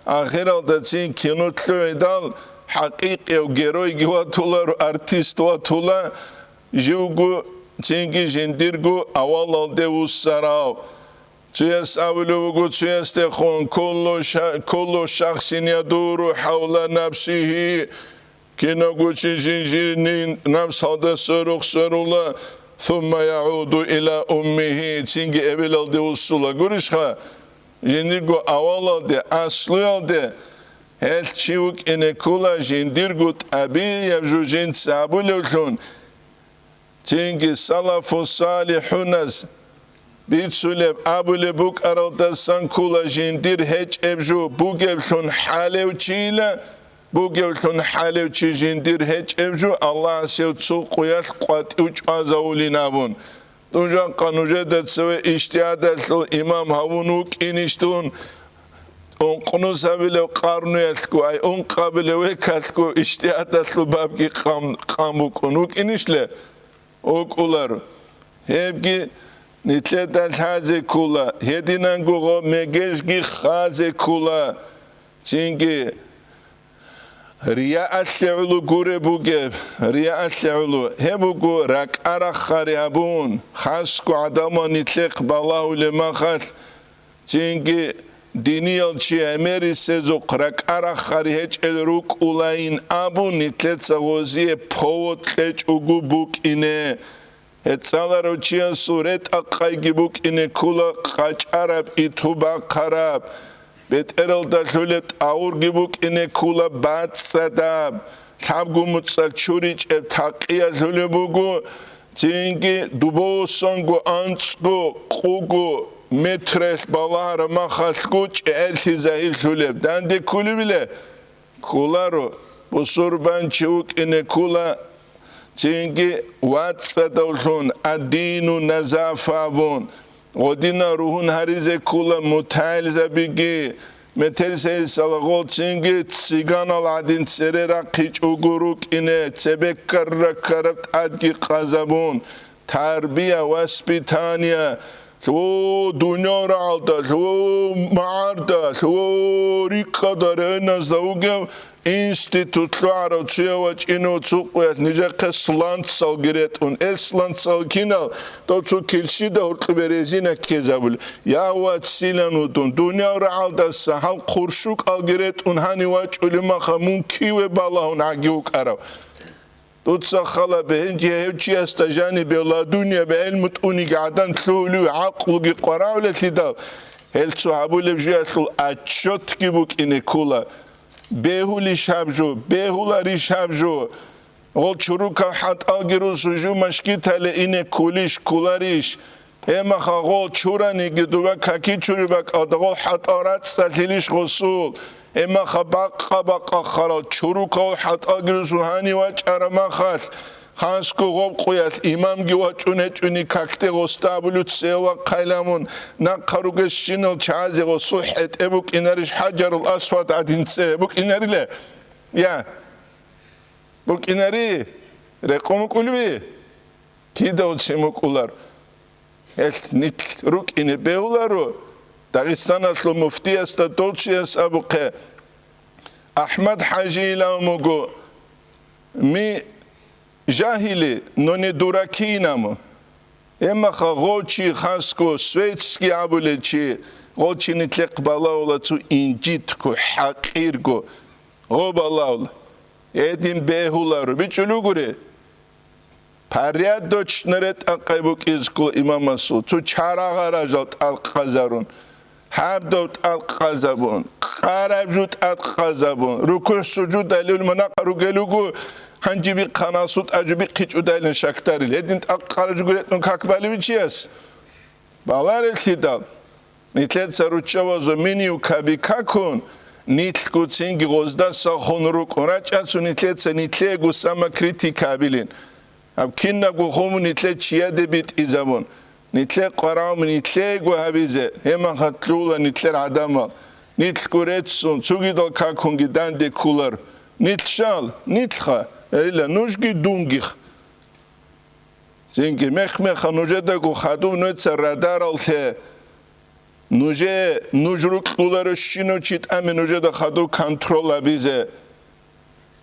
ахиралда цин кино лъугӀидал, хӀакъикъияв геройги ватуларо, артист ватула, живго цинги жиндирго авалалде вуссарав. Цояс абулев вуго цоясдехун: «Куллу ша-, куллу шахсин ядуру хӀавла нафсихи». Киного чи жин-жинин напсалда сверухъ сверула, сумма ягӀуду иля уммихи, цинги эбелалде вуссула. Гурищха, жиндирго авалалде, аслуялде гьелъ чи вукӀине ккола жиндирго тӀабигӀияб жо жинца абулевлъун. Цинги салафу салихӀунас бицулеб абулеб букӀаралдасан ккола жиндир гьечӀеб жо бугеблъун хӀалев чийила, бугеблъун хӀалев чи жиндир гьечӀеб жо Аллагьас гьев цо къуялъ къватӀив чӀвазавулин абун. Нужахъа нужеда цеве ижтигьадалъул имам гьавун вукӀинищ дун, ункънусабилев къарнуялъго, ай ункъабилев векалъго ижтигьадалъул бабги къан, къан букӀун вукӀинищ ле? ВукӀулар. Гьебги нилъеда лъазе ккола, гьединанго гъо мегежги хазе ккола. Цинги рияалъе гӀоло гуреб бугеб, рияалъе гӀоло, гьеб буго ракӀа рахъари абун, хасго гӀадамал нилъехъ балагьулеб махалъ, цинги диниял чи гӀемерисезухъ ракӀа рахъари гьечӀел рукӀулайин абун, нилъеца гъозие повод кьечӀого букӀине. ГьецӀаларав чиясул ретӀа-къайги букӀине ккола къачӀараб, иту бахъараб, бетӀералда лъулеб тӀагъурги букӀине ккола бацӀцӀадаб, лъабго муцӀал чуричӀеб такъиялъулеб буго, цинги дубосанго анцӀго къуго метралъ балагьараб махалъго чӀегӀерлъи загьирлъулеб. Данде кколебила? Кколаро, бусурбанчи вукӀине ккола, цинги вацӀцӀадавлъун, аддину назафа абун, гъодина ругьун гьаризе ккола мутагӀилзабиги, метерсейисала гъол цинги цыганал гӀадин цере рахъичӀого рукӀине, цебе ккара-ккараб тӀадги къазабун, тарбия, воспитание, лъугьу дуниял рагӀалда, лъугьу магӀарда, лъугьу рикӀкӀада регӀиназда вугев институт лъугӀарав цуяв вачӀинев цукъуялъ нижехъе сланцалги ретӀун. Эл сланцал кинал, дов цо килщида гьоркьобе резина ккезабулеб. Я вацилан вудун, дуниял рагӀалдаса гьал хъуршукӀалги ретӀун гьанив вачӀулеб маха мун киве балагьун гӀаги вукӀарав. Дуца хала бе, гьенже гьев чиясда жанибе ладунияб гӀелму тӀуниги гӀадан лъугьулев, гӀакълуги къварагӀулелъидал, гьел цо гьабулеб жоялъул отчетги букӀине ккола. Бегьулищ гьаб жо, бегьуларищ гьаб жо? Гъол чурукал хӀатӀалги русу жу машгитале ине ккулищ, ккуларищ? Гьемаха гъол чураниги дова каки чури бакӀалда гъол хӀатӀал рацӀцӀалъилищ гъосул? Гьемаха бакъа-бакъа харал чурукал хӀатӀалги русу гьанив вачӀара махалъ, хасго гъоб къуялъ имамги вачӀун гьечӀони какде гъосда абулев цевахъайламун, нахъа ругесщинал чазе гъосул хӀетӀе букӀинарищ хӀажарул асвад гӀадин цеве букӀинарила? Я, букӀинари, рекъон букӀулеби? Кидав цин букӀулар? Гьелъ нилъ рукӀине бегьуларо, Дагъистаналъул муфтиясда дов чияс абухъе, АхӀмад ХӀажийилан вуго, ми жагьили, но не дураки инаму. Гьебмаха гъов чи хасго светский абулел чи, гъов чи нилъехъ балагьула цо инжитго, хӀакъирго, гъов балагьула. Гьедин бегьуларо, бичӀчӀулев гури. Порядочно ретӀа-къай букӀизго имамасул, цо чарагъа ражал тӀалхъазарун, гьабдав тӀалхъазабун, къараб жу тӀалхъазабун, рукугӀ-сужудалил мунакъа ругел руго, гьанжи бихъана, сутӀа жу бихъичӀудайилан шакдарил. Гьедин тӀалхъараб жуго ретӀун как балев чияс? Баларелъидал, нилъеца руччабазул минив каби какун, нилъго цинги гъоздаса хун рукӀун рачӀасун, нилъеца нилъего самокритика абилин. Гьаб кинабго хуму нилъе чияде битӀизабун, нилъе къварав нилъего гьабизе, гьемаха лъула нилъер гӀадамал, нилъго реццун, цугидал какунги данде ккулар. Нилъ щал, нилъха, гьарила нужги дунгих. Цинги мех-меха нужедаго хадуб нуца радараллъе, нужее, нуж рукьуларищинав чи тӀаме нужеда хадуб контрол гьабизе.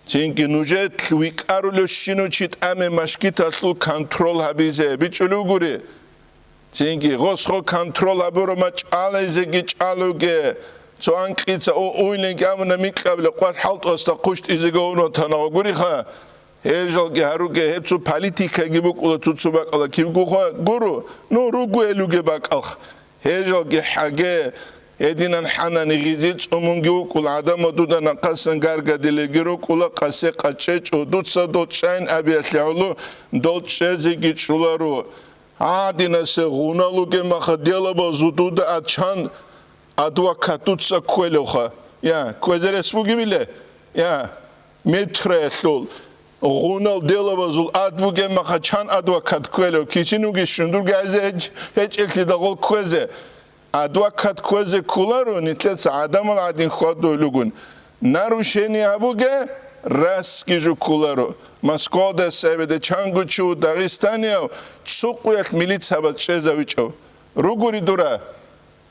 Цинги нужер викӀарулевщинав чи тӀаме машгиталъул контрол гьабизе бичӀчӀулев гури. Цинги гъосго контрол гьабурома чӀалайзеги чӀалуге, цо анкьица у-, уйленги абуна микьабила къват хӀалтӀуасда хъущтӀизеги гьавуна танагъа гуриха. Гьежалги гьаруге, гьеб цо политикаги букӀула цо-цо бакӀала кибгуха гуру, ну, ругуелуге бакӀалх. Гьежалги хӀаге, гьединан хӀанани гъизи цӀумунги вукӀула, гӀадамал дуда нахъасан гаргадилеги рукӀула, къасе къачӀечӀо, дуца долчӀайин абиялъе гӀоло, долчӀезеги чӀуларо. ГӀадинасе гъуналуге маха делабазул дуда ачан адвокат дуца кквелевха. Я, кквезе рес бугебиле? Я, метраялъул гъунал делабазул ад бугеб маха чан адвокат кквелев, кичин вугищ жундурги гьайзе гьеч-, гьечӀелъидал гъол кквезе? Адвокат кквезе кколаро, нилъеца гӀадамал гӀадин хьвадулугун. Нарушение гьабуге, расги жо кколаро. Москвалда сайбеде чанго чи ву Дагъистанияв цо къуялъ милицабаз чӀезавичӀав. Ругури дура.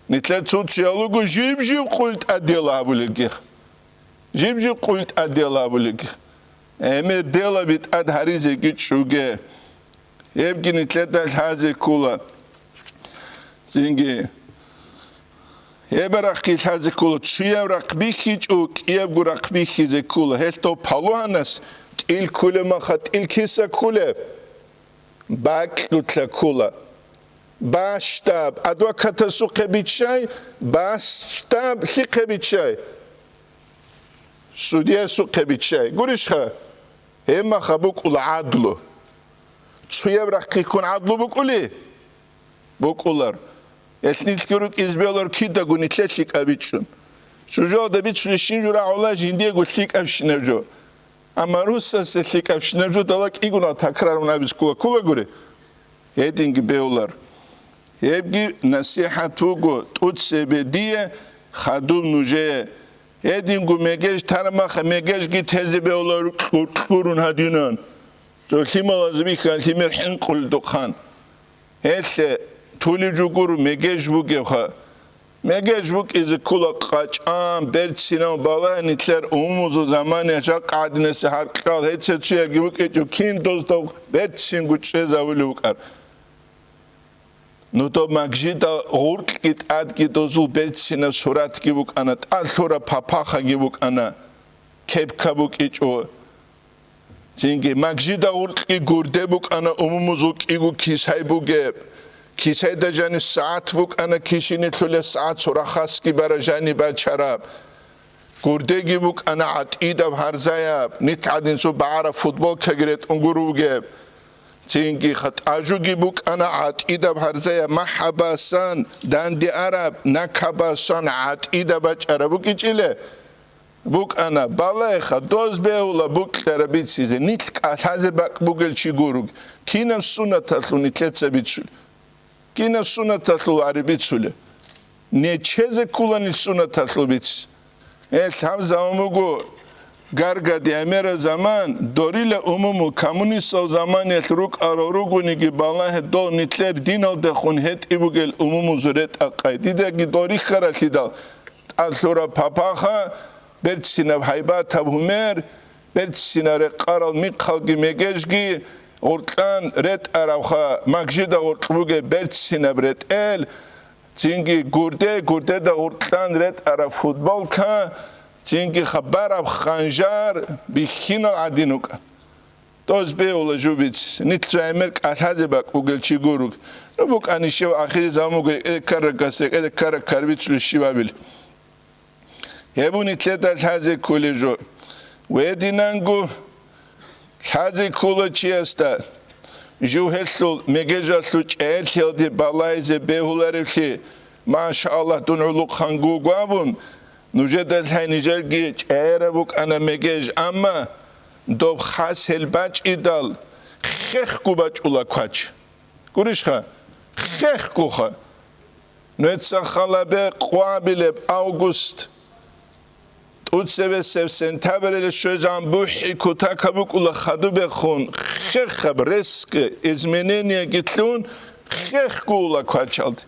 Нилъер цо-цоял руго жиб-жиб къуйл тӀад дела гьабулелги. Жиб-жиб къуйл тӀад дела гьабулелги. Гьемер делаби тӀад гьаризеги чӀуге. Гьебги нилъеда лъазе ккула. Цинги гьеб рахъги лъазе ккула. Цуяб рахъ бихьичӀо, кӀиябго рахъ бихьизе ккула. Гьелъ дов палугьанас тӀил ккулеб маха тӀил киса ккулеб? Бакьулъа ккула. Бащдаб адвокатасухъе биччай, бащдаб лъихъе биччай? Судиясухъе биччай. Гурищха? Гьебмаха букӀула гӀадлу. Цуяб рахъихъун гӀадлу букӀули? БукӀулар. Гьелъ нилъги рукӀизе бегьулар кидаго нилъе лъикӀаб бичӀчӀун. Чужалда бицулеб щин жо рагӀула жиндиего лъикӀабщинаб жо. Амма русасе лъикӀабщинаб жо дала кӀигуна такрарун абизе ккола, кколагури. Гьединги бегьулар. Гьебги насихӀат буго тӀуцебе дие хадуб нужее. Гьединго мегеж тармаха мегежги тезе бегьулар кьур-кьурун гьадинан. Цо лъималазе бихьан лъимер хӀинкъулдухъан. Гьелъе тулеб жо гуро мегеж бугевха. Мегеж букӀизе ккула къачӀан, берцинав балагье нилъер умумузул замане жакъа гӀадинасе гьаркьал гьецецуяги букӀичӀо, кин доздав берцинго чӀезавулев вукӀар. Ну доб магжида гъуркьги тӀадги дозул берцинаб суратги букӀана, тӀад лъураб папахаги букӀана, кепка букӀичӀо. Цинги магжида гъуркьги гурде букӀана, умумузул кӀиго кисай бугеб. Кисайда жаниб сагӀат букӀана, кишинилъулеб сагӀат, цо рахасги бара жаниб бачараб. Гурдеги букӀана гӀатӀидаб гьарзаяб, нилъ гӀадинцо багӀараб футболкаги ретӀун гуро бугеб. Цинги хатӀажуги букӀана гӀатӀидаб гьарзаяб, махӀабасан данде араб, накабасан гӀатӀидаб бачӀараб букӀичӀила. БукӀана, балайха, доз бегьула букӀлъараб бицизе, нилъ кӀалъазе бакӀ бугел чи гуруг, кинаб сунаталъул нилъеца бицулеб? Кинаб сунаталъул гьари бицулеб? Нечезе ккула нилъ сунаталъул бицис. Гьелъ гьаб заман буго гаргади гӀемераб заман, дорила умумул коммунистал заманиялъ рукӀарал ругониги балагье, дол нилъер диналдехун гьетӀи бугел умумузул ретӀа-къай. Дидаги дол рихьаралъидал, тӀад лъураб папаха, берцинаб гьайбатаб гьумер, берцинаб рекъарал михъалги мегежги, гъуркьан ретӀаравха, магжида гъуркь бугеб берцинаб ретӀел, цинги гурде, гурдеда гъуркьан ретӀараб футболка, цинги хабараб ханжар бихьинал гӀадин вукӀан. Доз бегьула жубиц, нилъ цо гӀемер кӀалъазе бакӀ бугел чи гуруг. Ну букӀани щев ахири заман буго, рекӀеде ккарагас рекӀеде ккараг карбицулев щивабил. Гьеб нилъеда лъазе кколеб жо. Гьединанго лъазе ккола чиясда. Жив гьелъул мегежалъул чӀегӀерлъиялде балагьизе бегьуларевлъи, машаллагь, дун гӀулухъанго вуго абун, нужеда лъай нижерги чӀегӀераб букӀана мегеж, амма доб хас гьел бачӀидал хехго бачӀула квач. Гурищха? Хехгоха. Нугьеца халабе къвабилеб август тӀуцебесеб сентябриле щвезегӀан бухӀи кутакаб букӀула хадубехун, хехаб резкое изменениеги лъун, хехго ула квачалде.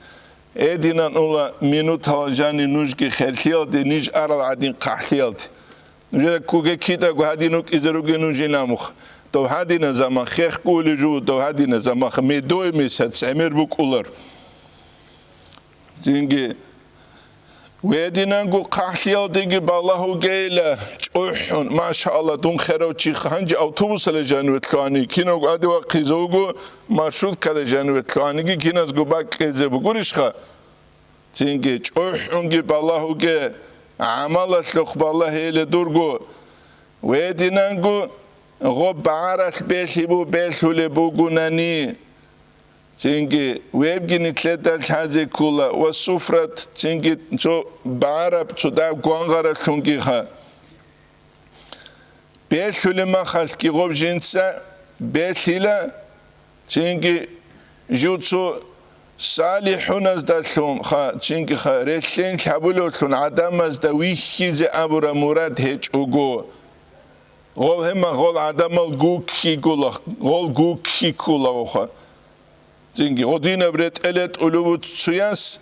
Гьединан ула минутал жани нужги херлъиялде, ниж арал гӀадин хъахӀлъиялде. Нужеда ккуге кидаго гьадин вукӀизе ругел нужин ламух. Дов гьадина заман хехгули жу, дов гьадина заман медой месяц гӀемер букӀулар. Цинги, гьединанго хъахӀлъиялдеги балагьугейила чӀухӀун, машалла, дун херав чи гьанже автобусале жаниве лъугьани, кинавго гьаде вахъизе вуго, маршруткале жаниве лъугьаниги киназго бакӀ кьезе бугурищха? Цинги чӀухӀунги балагьуге, гӀамалалъухъ балагьейиле дурго. Гьединанго гъоб багӀаралъ белъи бу-, белъулеб бугунани. Цинги вебги нилъеда лъазе ккула ва суфрат, цинги цо багӀараб цо дагь гвангъаралъунгиха. Белъулеб махалъги гъоб жинца белъила, цинги жив цо салихӀуназдалъун ха, цинги ха, релълъен лъабулевлъун гӀадамазда вихьизе абураб мурад гьечӀого. Гъол гьема гъол гӀадамал гуккигула, гъол гуккиккула вуха. Цинги гъодинаб ретӀеле тӀулубу цуяс,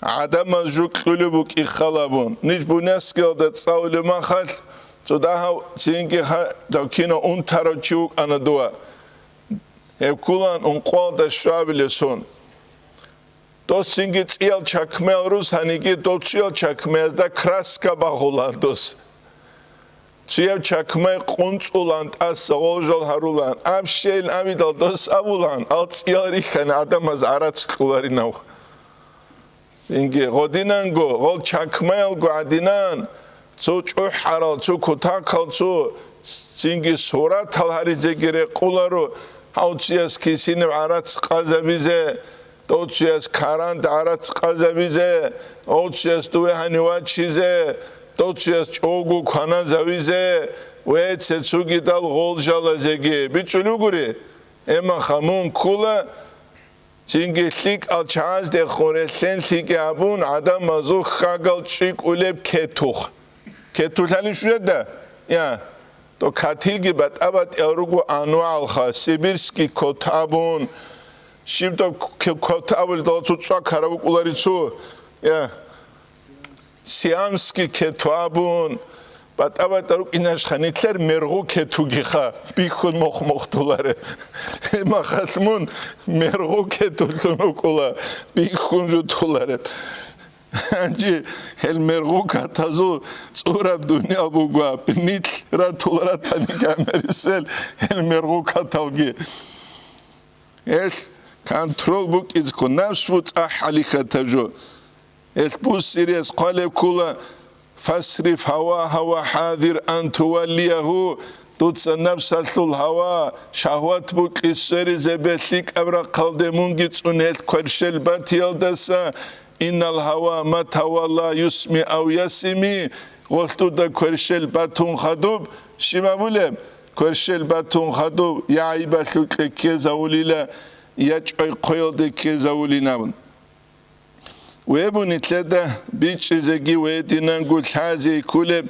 гӀадамаз жукьулеб букӀи халабун, ниж буняскиялда цӀалулеб махалъ, цо дагьав цинги ха-, дав кинав унтарав чи вукӀана дова. Гьеб ккулан ункъоялда щвабилесун. Дос цинги цӀиял чакмаял рус гьаниги, дов цуял чакмаязда краска багъула дос. Цуяб чакмай къунцӀулан тӀаса гъолжал гьарулан, аб щейин абидал дос абулан, ал цӀиял рихьани гӀадамаз гӀарац кьуларинав. Цинги гъодинанго, гъол чакмаялго гӀадинан, цо чӀухӀарал, цо кутакал, цо цинги суратал гьаризеги рекъуларо, гьав цуяс кисиниб гӀарац къазабизе, дов цуяс каранд гӀарац къазабизе, гьав цуяс дуве гьанив вачизе, дов цуяс чӀого кваназавизе, ве цецугидал гъолжалазеги бичӀчӀулев гури, эмаха мун ккула, цинги лъикӀал чагӀаздехун релълъен лъикӀи абун, гӀадамазул хьагал чӀикӀулеб кетух. Кетулъали шужеда? Я, то катилги батӀа-батӀиял руго анвагӀалха, сибирский кот абун, щиб то к-, кот абулдала цо цӀа караб букӀуларицу, я, сиамский кету абун, батӀа-батӀа рукӀинашха, нилъер мергъу кетугиха, бихьун мохъ-мохътуларе. Гьеб махалъ мун мергъу кетулъун вукӀула, бихьун жутуларе. Гьанже гьел мергъу катазул цӀураб дуниял буго, нилъ ратул ратани гамерисел гьел мергъу каталги. Гьел контрол букӀизехъо, напс буцӀахӀали хатаб жо. Гьел бусириялъ хъвалеб ккула, «Фасриф гьавагьа ва хӀазир ан туваллиягьу», дуца напсалъул гьава, шагьват букӀи сверизе бе лъикӀаб рахъалде мунги цӀун гьел кверщел батиялдаса, «Иннал гьава ма тавалла юсми ав ясими», гъолъ дуда кверщел батун хадуб, щиб абулеб? Кверщел батун хадуб, я гӀайибалъукье ккезавулила, я чӀвай хъоялде ккезавулин абун. Вебу нилъеда бичӀчӀизеги ва гьединанго лъазе кколеб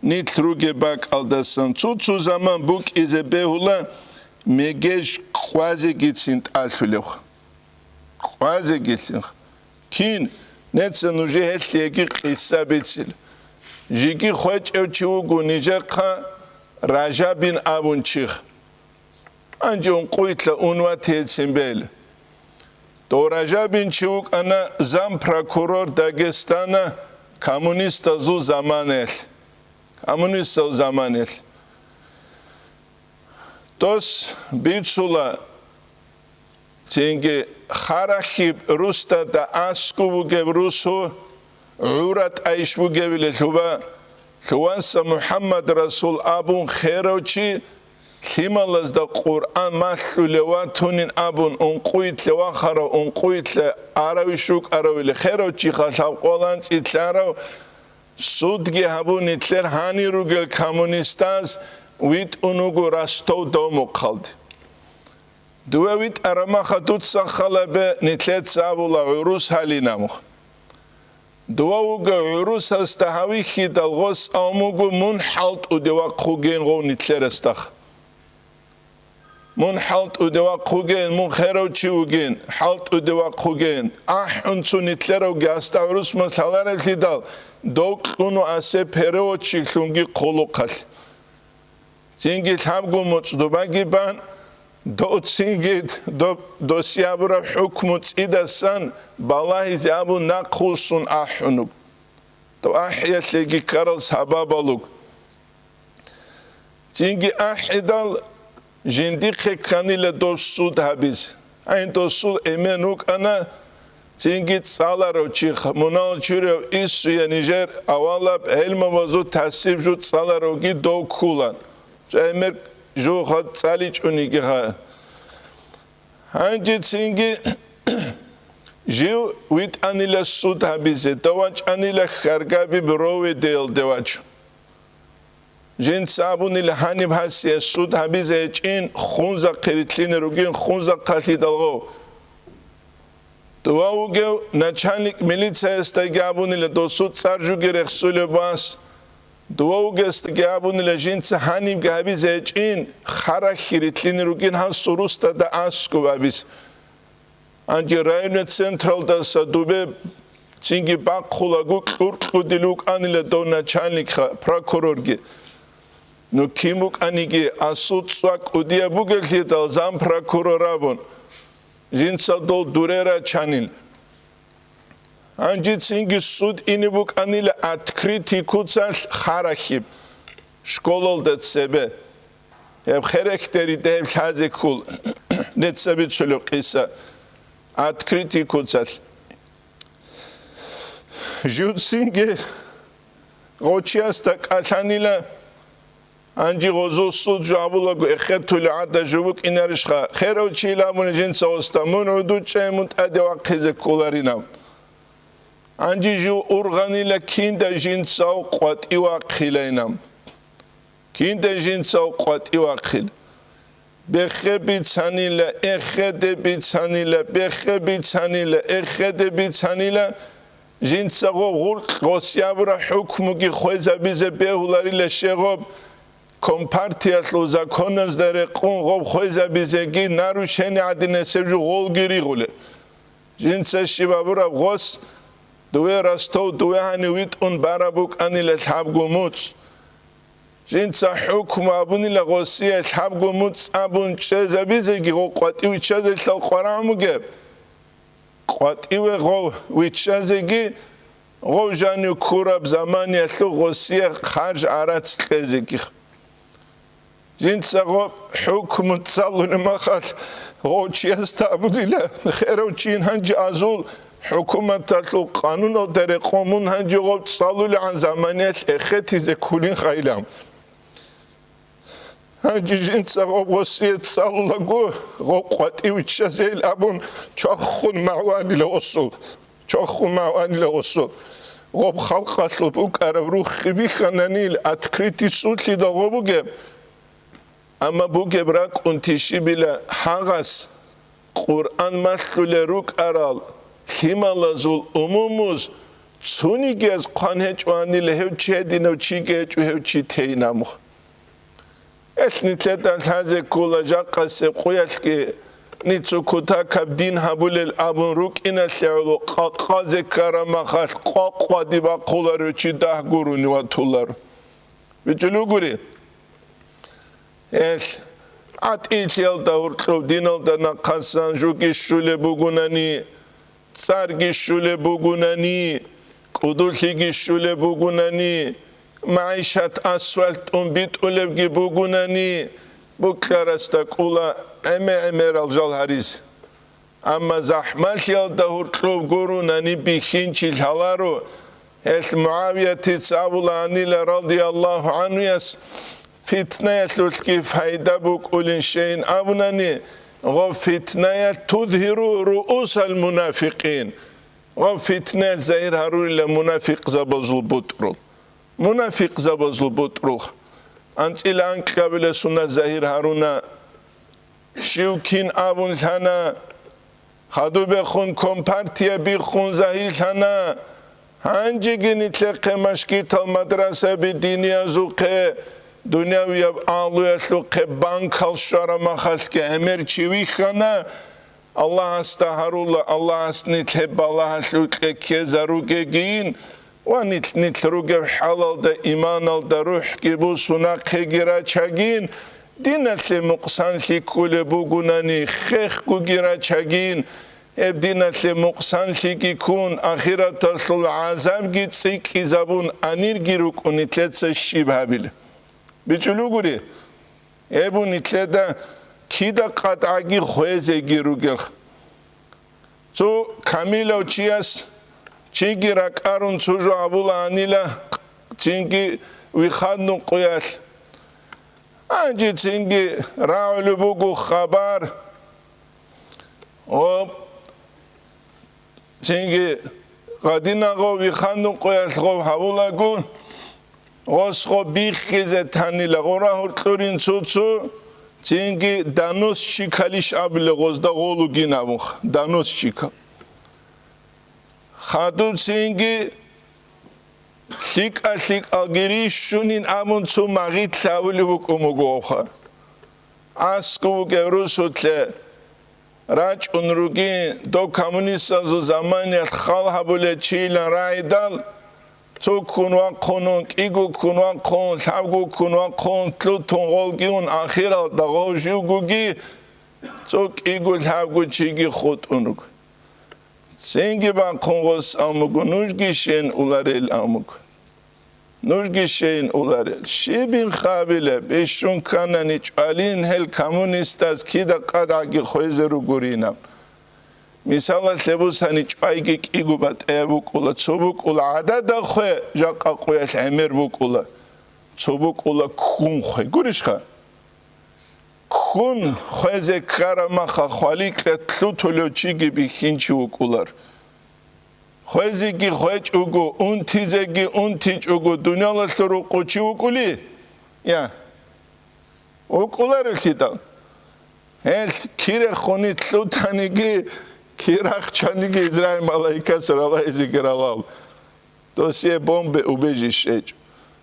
нилъ ругеб бакӀалдасан цо-цо заман букӀизе бегьула, мегеж къвазегицин тӀалъулев. Къвазегицин. Кин, неца нужее гьелъиеги къиса бицил. Жеги хвечӀев чи вуго нижехъа Ражабин абун чихъ. Гьанже ункъуйилъа ун ватейцин бел. Дов Ражабин чи вукӀана зампрокурор Дагестана коммунистазул заманаялъ. Коммунистазул заманаялъ. Дос бицула, цинги Харахьиб Рустада аскӀов вугев русу, гӀура тӀайищ бугевиле лъуба, лъуванса МухӀаммад Расул абун херав чи, лъималазда Къуръан малъулев ватунин абун, ункъуйилъе вахарав, ункъуйилъе аравищ вукӀаравиле херав чихъа лъабкъоялда анцӀила арав, судги гьабун нилъер гьанир ругел коммунистаз витӀун вуго Ростов-Домухъалде. Дуве витӀараб маха дуца халабе нилъеца абула гӀурус гьалинаб. Дова вуго гӀурусасда гьавихьидал гъос авмуго мун хӀалтӀуде вахъугейин гъов нилъерасдахъ. Мун хӀалтӀуде вахъугейин, мун херав чи вугин, хӀалтӀуде вахъугейин. АхӀун цо нилъеравги асда гӀурус масаларалъидал, дов кьуну асе переводчиклъунги хъулухъалъ. Цинги лъабго муцӀ дубаги бан, дов цинги доб досиябураб хӀукму цӀидасан балагьизе абун нахъвуссун ахӀунуг. Дов ахӀиялъеги ккарал сабабалуг. Цинги ахӀидал, жиндихъе кканила дов суд гьабиз. Гьанин досул эмен вукӀана, цинги цӀаларав чи, мунагьал чурав Иссуя нижер авалаб гӀелмабазул тасиб жу цӀаларавги дов ккула. Цо гӀемер жу хад цӀаличӀониги гьа. Гьанже цинги жив витӀанила суд гьабизе, дов вачӀанила хьаргаби Броведеялде вачун. Жинца абунила гьаниб гьасие суд гьабизе гьечӀин, хунзахъе рилълъине ругин, хунзахъалъидал гъов. Дова вугев начальник милициясдаги абунила досул цӀар жуги рехсулеб вас. Дова вугесдаги абунила жинца гьанибги гьабизе гьечӀин, Харахьи рилълъине ругин гьасул русдада аскӀов абиз. Гьанже районный централдаса дубе цинги бахъулаго кьур-кьудил вукӀанила дов начальникха, прокурорги. Ну кин букӀаниги, асул цӀва кӀудияб бугелъидал зампрокурор абун, жинца дов дуре рачанил. Гьанже цинги суд ине букӀанила открытый куцалъ Харахьиб, школалда цебе. Гьеб херехь дери дагьеб лъазе ккол, нецаби цолеб къиса. Открытый куцалъ. Жуцинги гъочиясда кӀалъанила, гьанже гъозул суд жо абулаго эхетулев гӀадаб жо букӀинарищха? Херав чийил абуни жинца гъосда, мун гӀодов чӀей мун тӀаде вахъизе кколаринаб. Гьанже жо ургъанила кинда жинцав къватӀив вахъилайинаб. Кинда жинцав къватӀив вахъил. Бехе бицанила, эхеде бицанила, бехе бицанила, эхеде бицанила, жинца гъо гъуркь гъосиябура хӀукмуги хвезабизе бегьуларила щегъоб, компартиялъул законазда рекъун гъоб хвезабизеги нарушение гӀадинасеб жо гъолги ригъулел. Жинца щиб абураб гъос, дуве Ростов, дуве гьанив витӀун бараб букӀанила лъабго муцӀ. Жинца хӀукму абунила гъосие лъабго муцӀ абун чӀезабизеги гъо къватӀив виччазелъал къварагӀун бугеб. КъватӀиве гъов виччазеги, гъов жанив ккураб заманиялъул гъосие харж-гӀарац кьезеги. Жинца гъоб хӀукму цӀалулеб махалъ гъов чиясда абунила, херав чин гьанже азул хӀукуматалъул къануналда рекъон мун гьанже гъоб цӀалулегӀан заманиялъ эхетизе кколин хайилан. Гьанже жинца гъоб гъосие цӀалулаго, гъоб къватӀив виччазейил абун чвахун магӀванила гъосул. Чвахун магӀванила гъосул. Гъоб халкъалъул букӀараб руххи бихьананил открытый судлъидал гъо бугеб. Амма бугеб ракӀунти щибила гьагъас Къуръан малъулел рукӀарал лъималазул умумуз цониги яз хъван гьечӀо гьанила гьев чи гьединав чиги гьечӀо гьев чи тейин абун. Гьелъ нилъеда лъазе ккола жакъасеб къуялъги Ница кутакаб дин гьабулел абун рукӀиналъе гӀоло къакъазе ккараб махалъ къвакъвади бахъуларо, чи дагь гурони ватуларо. БичӀулугури, гьелъ гӀатӀилъиялда гьоркьоб диналда нахъасан жуги щулеб бугунани, цӀарги щулеб бугунани, кӀудулъиги щулеб бугунани, магӀишат асфальт тӀун битӀулебги бугунани, букьарасда кӀула гӀеме-гӀемерал жал гьаризе. Амма захӀмалъиялда гьоркьоб гурунани бихьинчи лъаларо, гьелъ МугӀавиятица абулаанила радияллагьу гӀанхуяс, фитнаялъулъги пайда букӀулин щейин абунани, гъо фитнаялъ тузгьиру руусал мунафикъин, гъо фитнаялъ загьир гьарурила мунафикъзабазул бутӀрул. Мунафикъзабазул бутӀрул. АнцӀила анкьабила сунат загьир гьаруна. Щив кин абун лъана, хадубехун компартия биххун загьирлъана, гьанжеги нилъехъе машгитал мадрасаби диниязухъе, дунявияб агьлуялъухъе банкал щвара махалъги гӀемер чи вихьана, Аллагьасда гьарула, Аллагьас нилъе балагьалъукье ккезаругегийин, ва нилъ-нилъ ругеб хӀалалда иманалда рухӀги бусун нахъеги рачагин, диналъе мукъсанлъи ккулеб бугунани, хехгуги рачагин, гьеб диналъе мукъсанлъиги ккун, ахираталъул гӀазабги цӀикӀкӀизабун анирги рукӀун нилъеца щиб гьабила? БичӀулугури, гьеб нилъеда кида къатӀаги хвезеги ругелха. Цо камилав чияс чиги ракӀарун цо жо абулаанила, цинги выходной къуялъ. Гьанже цинги рагӀулеб буго хабар, гъоб, цинги гъадинагъо выходной къуялъ гъов гьавулаго, гъос гъо биххизе танила гъора гьоркьорин цо-цо, цинги доносчикалищ абулеб гъозда гъолугин абунха, доносчикал. Хадуб цинги лъикӀа-лъикӀалги рищунин абун цо магъит лъавулев вукӀун вуго гъовха. АскӀов вугев русулъе рачӀун ругин, дов коммунистазул заманиялъ хал гьабулел чийилан рагӀидал, цо ккун вахъун, кӀиго ккун вахъун, лъабго ккун вахъун, лъутун гъолги ун, ахиралда гъов живгоги цо кӀиго лъабго чиги хутӀун руго. Цинги бахъун гъос амуго, нужги щейин уларел амуго. Нужги щейин уларел. Щибин хабилеб, бищун кканани чӀвалин гьел коммунистаз кида къадагӀги хвезе ругуринаб. Мисалалъе бусани, чӀвайги кӀиго батӀияб букӀула, цо букӀула гӀадада хве, жакъа къуялъ гӀемер букӀула, цо букӀула ккун хве. Гурищха? Ккун хвезе ккараб маха хваликьа лъутулев чиги бихьинчи вукӀулар. Хвезеги хвечӀого, унтизеги унтичӀого дуниялалъул рукъу чи вукӀули? Я. ВукӀуларевлъидал? Гьелъ кирехуни лъутаниги, кирахчаниги Израил малаикас ралайзеги ралал. Досие бомбе убежище гьечӀо.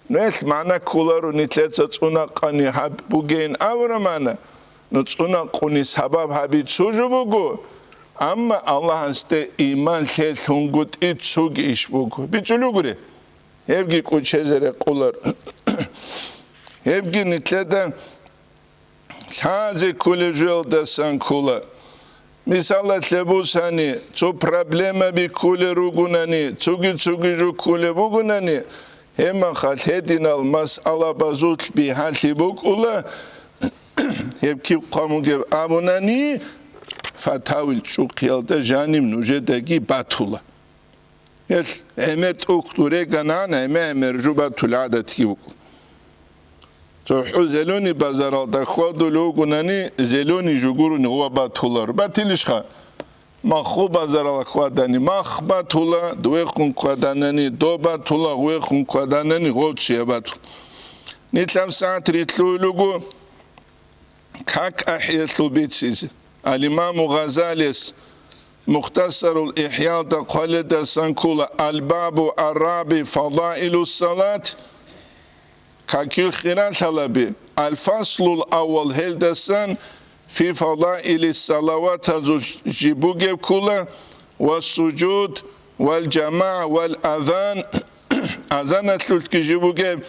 Нугьелъ магӀна кколаро нилъеца цӀунакъани гьаб бугейин абураб магӀна, ну цӀунакъуни сабаб гьаби цо жо буго, амма Аллагьасде иман лъелъунгутӀи цоги иш буго. БичӀулугури, гьебги кӀучезе рекъолар. Гьебги нилъеда лъазе кколеб жоялдасан ккола. Мисалалъе бусани, цо проблемаби кколел ругунани, цоги-цоги жо кколеб бугунани, гьебмахалъ гьединал масъалабазулъ бигьалъи букӀула, гьеб киб хъван бугеб абунани, фатавил чӀухъиялда жаниб нужедаги батула. Гьелъ гӀемер тӀухьдул регана, гӀемер-гӀемер жо батул гӀадатги букӀун. ЦохӀо Зеленый базаралда хьвадулев вугунани, Зеленый жо гурони гъова батулар. Батилищха? Махху базаралда хьвадани, мах батула, довехун хьваданани, доб батула, гъовехун хьваданани, гъов чия батул. Нилъ гьабсагӀат рилълъуй руго. Как ахӀиялъул бицизе. Ал-Имаму Гъазалияс Мухтасарул ИхӀялда хъваледасан ккола: «Аль-бабу ар-раби фадаилус салат», какил хиралъалаби, «Аль-фаслул аввал», гьелдасан фи фадаили салаватазул жиб бугеб ккула, ва сужуд, вал жамагӀа, вал азан, азаналъулъги жиб бугеб,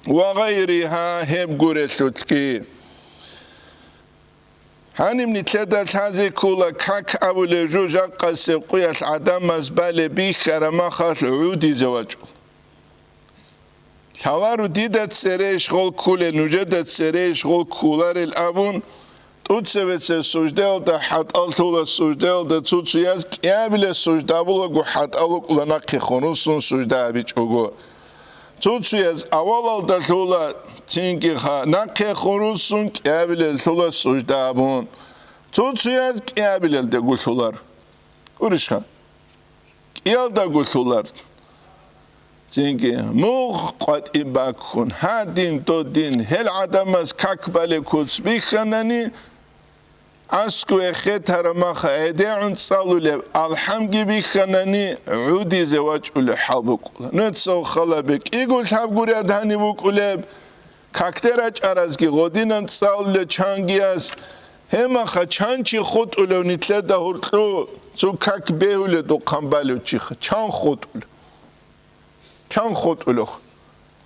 ва гъайриха, гьеб гурелъулъги. Гьаниб нилъеда лъазе ккула как абулеб жо жакъасеб къуялъ гӀадамаз балеб бихьараб махалъ гӀудизе вачӀун. Лъаларо дида цере иш гъол ккулел, нужеда цере иш гъол кколарел абун, тӀоцебесеб суждаялда хӀатӀалъула, суждаялда цо-цояз кӀиабилеб сужда абулаго хӀатӀал рукӀула нахъехун руссун сужда абичӀого. Цо-цояз авалалда лъула, цинги ха-, нахъехун руссун кӀиабилеллъула сужда абун. Цо-цояз кӀиабилелдаго лъулар. Гурищха? КӀиялдаго лъулар. Цинги мугъ къватӀиб баккун, гьадин, додин, гьел гӀадамаз как балеб куц бихьанани, аскӀове хетараб маха гӀедегӀун цӀалулеб алхӀамги бихьанани, гӀудизе вачӀулеб хӀал букӀула. Нуцал халабе кӀиго лъабгурияд гьаниб букӀулеб, какде рачӀаразги гъодинан цӀалулел чангияс, гьемаха чан чи хутӀулев нилъеда гьоркьу, цо как бегьулев духъан балев чиха, чан хутӀулев? Чан хутӀулев?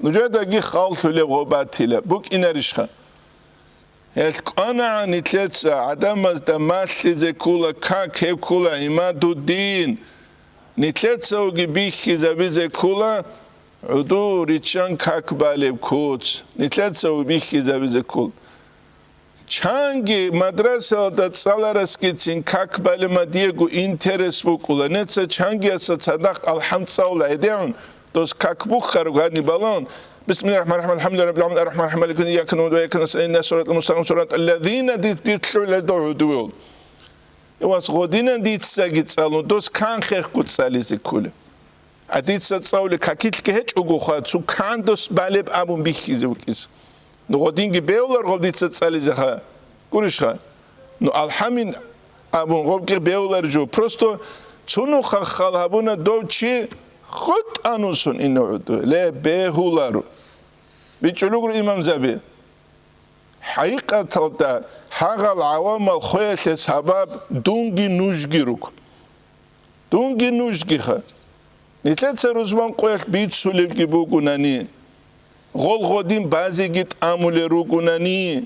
Нужедаги халлъулеб гъо батила, букӀинарищха? Гьелъ кӀванагӀан нилъеца гӀадамазда малъизе ккула как, гьеб ккула гӀимадуддин. Нилъецаоги бихьизабизе ккула гӀуду риччан как балеб куц. Нилъецаоги бихьизабизе ккула. Чанги мадрасалда цӀаларасгицин как балема диего интерес букӀула. Неца чангияса цадахъ алхӀам цӀалула гӀедегӀун, дос как буххараб гьадин балагьун, Бисмиллагьир рахӀманир рахӀим, алхӀамдулиллагьи раббил гӀаламин, аррахӀманир рахӀим, малики явмиддин, ийяка нагӀбуду ва ийяка настагӀин, игьдинас сиратӀал мустакъим, сиратӀал лазина, дир, дир лъугӀиналда гӀодове. Вас гъодинан дицаги цӀалун, дос канхехго цӀализе кколеб. А дица цӀалулеб какилъги гьечӀогоха, цо кандос балеб абун бихьизе вукӀизе. Ну, гъодинги бевлар гъоб дица цӀализеха. Гурищха? Ну, алхӀамин абун гъобги бевлар жо. Просто цо нуха хал гьабуна дов чи хутӀанусун ина гӀуду. Ле, бегьуларо. БичӀулугро имамзаби. ХӀакъикъаталда гьагъал гӀавамал хвеялъе сабаб дунги нужги руго. Дунги нужгиха. Нилъеца рузман къоялъ бицулебги бугунани, гъол гъодин базеги тӀамулел ругунани,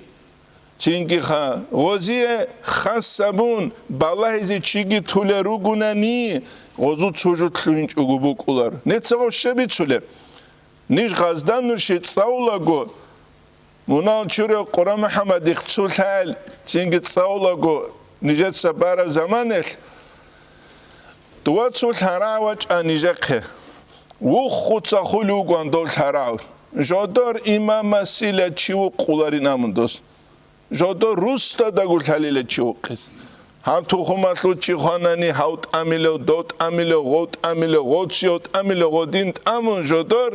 цинги ха, гъозие хас абун балагьизе чиги тулел ругунани, гъозул цо жо лъугьинчӀого букӀулар. Неца гъов щай бицулеб? Ниж гъазда нурщи цӀалулаго, мунал чурав Къура МухӀаммадихъ цо лъагӀел цинги цӀалулаго нижеца бараб заманалъ, дова цо лъарагӀ вачӀа нижехъе. Вуххуца хулев вугоан дов лъарагӀ. Жодор имамасила чи вукъуларин абун дос. Жодор русдадаго лъалила чи вукъизе. Гьаб тухумалъул чи хванани, гьав тӀамилев, дов тӀамилев, гъов тӀамилев, гъов цӀиев тӀамилев, гъодин тӀамун жодор,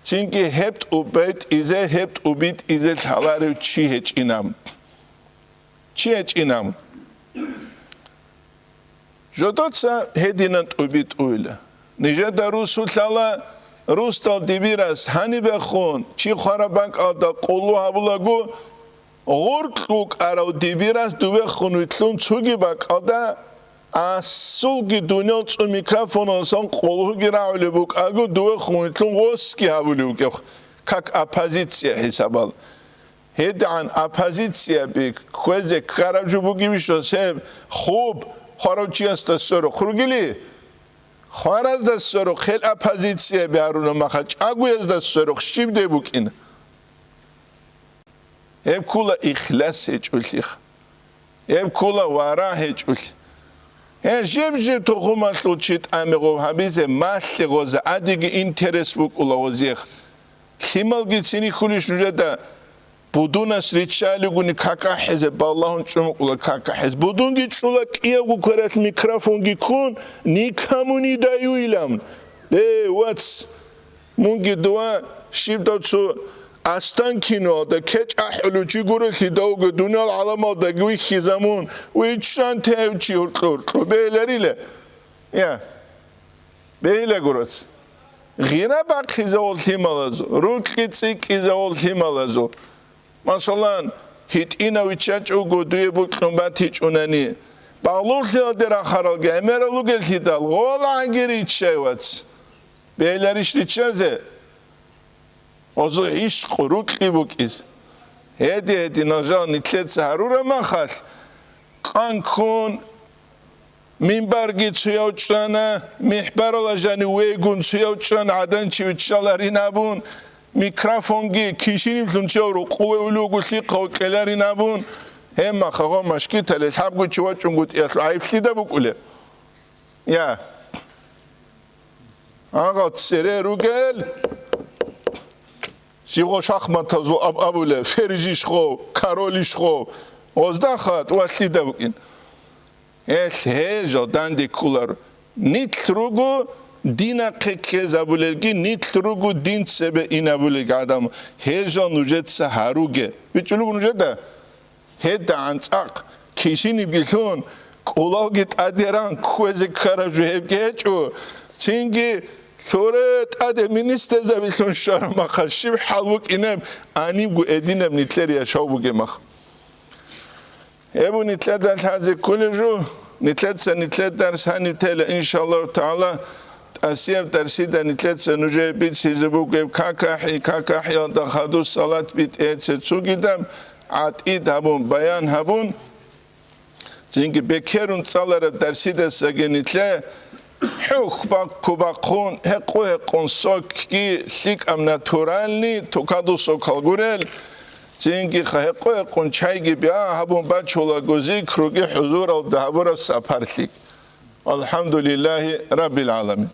цинги гьеб тӀубитӀизе, гьеб тӀубитӀизе лъаларев чи гьечӀинаб. Чи гьечӀинаб. Жодоца гьединан тӀубитӀуйла. Нижеда русулъала русдал дибирас гьанибехун чи хвараб бакӀалда къуллу гьабулаго, гъоркь вукӀарав дибирас дубехун вилълъун цоги бакӀалда асулги дуниял цӀу микрофонал сон къуллуги рагӀулеб букӀаго, дубехун вилълъун гъосги гьабулев вукӀев, как оппозиция хӀисабал. ГьедигӀан оппозицияби кквезе ккараб жо бугебищ дос гьеб? Хуб, хварав чиясда сверухъ ругели? Хваразда сверухъ гьел оппозицияби гьаруна маха, чӀагоязда сверухъ щиб де букӀина? Гьеб ккула ихлас гьечӀолъиха. Гьеб ккула вара гьечӀолъи. Гье, жиб-жиб тухумалъул чи тӀамигъов гьабизе малъи гъозе, гӀадиги интерес букӀула гъозиех. Лъималги цинихьулищ нужеда? Будунас риччалигуни какахӀезе, балагьун чӀумукъула какахӀез. Будунги чӀула кӀиявго квералъ микрофонги ккун, никому не даю илан. Э, вац, мунги дова щибдав цо Останкиноялда кечӀ ахӀулев чи гурелъидавго дуниял гӀаламалдаги вихьизамун, виччан тев чи гьуркьу-гьуркьу бегьиларила. Я. Бегьила гурац. Гъира бахъизавал лъималазул, рукьи цӀикӀкӀизавал лъималазул. Масалан, гьитӀинав виччачӀого дуе бокьун батичӀунани, багълулъиялде рахаралги гӀемерал ругеллъидал, гъолагӀаги риччай, вац. Бегьиларищ риччазе? Гъозул гӀишкъу, рукьи букӀиз. Гьеди-гьединал жал нилъеца гьарураб махалъ, къан ккун, минбарги цуяв чӀана, михӀбаралда жанив вегун цуяв чӀана, гӀадан чи виччаларин абун, микрофонги кишинивлъун цуяв рукъуве улев вуго лъихъав кьеларин абун, гьеб махалъ гъо машгиталде лъабго чи вачӀунгутӀиялъул гӀайиблъида букӀулеб? Я. Гьагъал цере ругел, жиго шахматазул аб-, абулеб, ферзь ишгъов, король ишгъов, гъозда хатӀ ва лъида букӀин. Гьелъ гьел жал данде кколаро. Нилъ руго динахъе ккезабулелги, нилъ руго дин цебе инабулелги гӀадамал. Гьел жал нужеца гьаруге. БичӀчӀулего нужеда? ГьедагӀан цӀакъ кишинибги лъун, кӀулалги тӀаде ран кквезе ккараб жо гьебги гьечӀо, цинги лъуре тӀаде министрзабилъун щвараб махалъ щиб хӀал букӀинеб, гьанибго гьединаб нилъер яшав бугеб мах. Гьеб нилъеда лъазе кколеб жо, нилъеца нилъер дарс гьаниб тела, иншаллагьу тагӀала, тӀасияб дарсида нилъеца нужее бицизе бугеб какахӀи, какахӀиялда хадуб салат битӀеце цугидаб, гӀатӀид гьабун, баян гьабун, цинги бекерун цӀалараб дарсидасаги нилъе хӀухь бакку-бахъун, гьекъу-гьекъун сокги лъикӀаб натуральный, тукаду сокал гурел, цинги гьекъу-гьекъун чайги бигьа гьабун бачулаго зикруги хӀузуралда гьабураб сапарлъи. АлхӀамдулиллагьи раббил гӀаламин.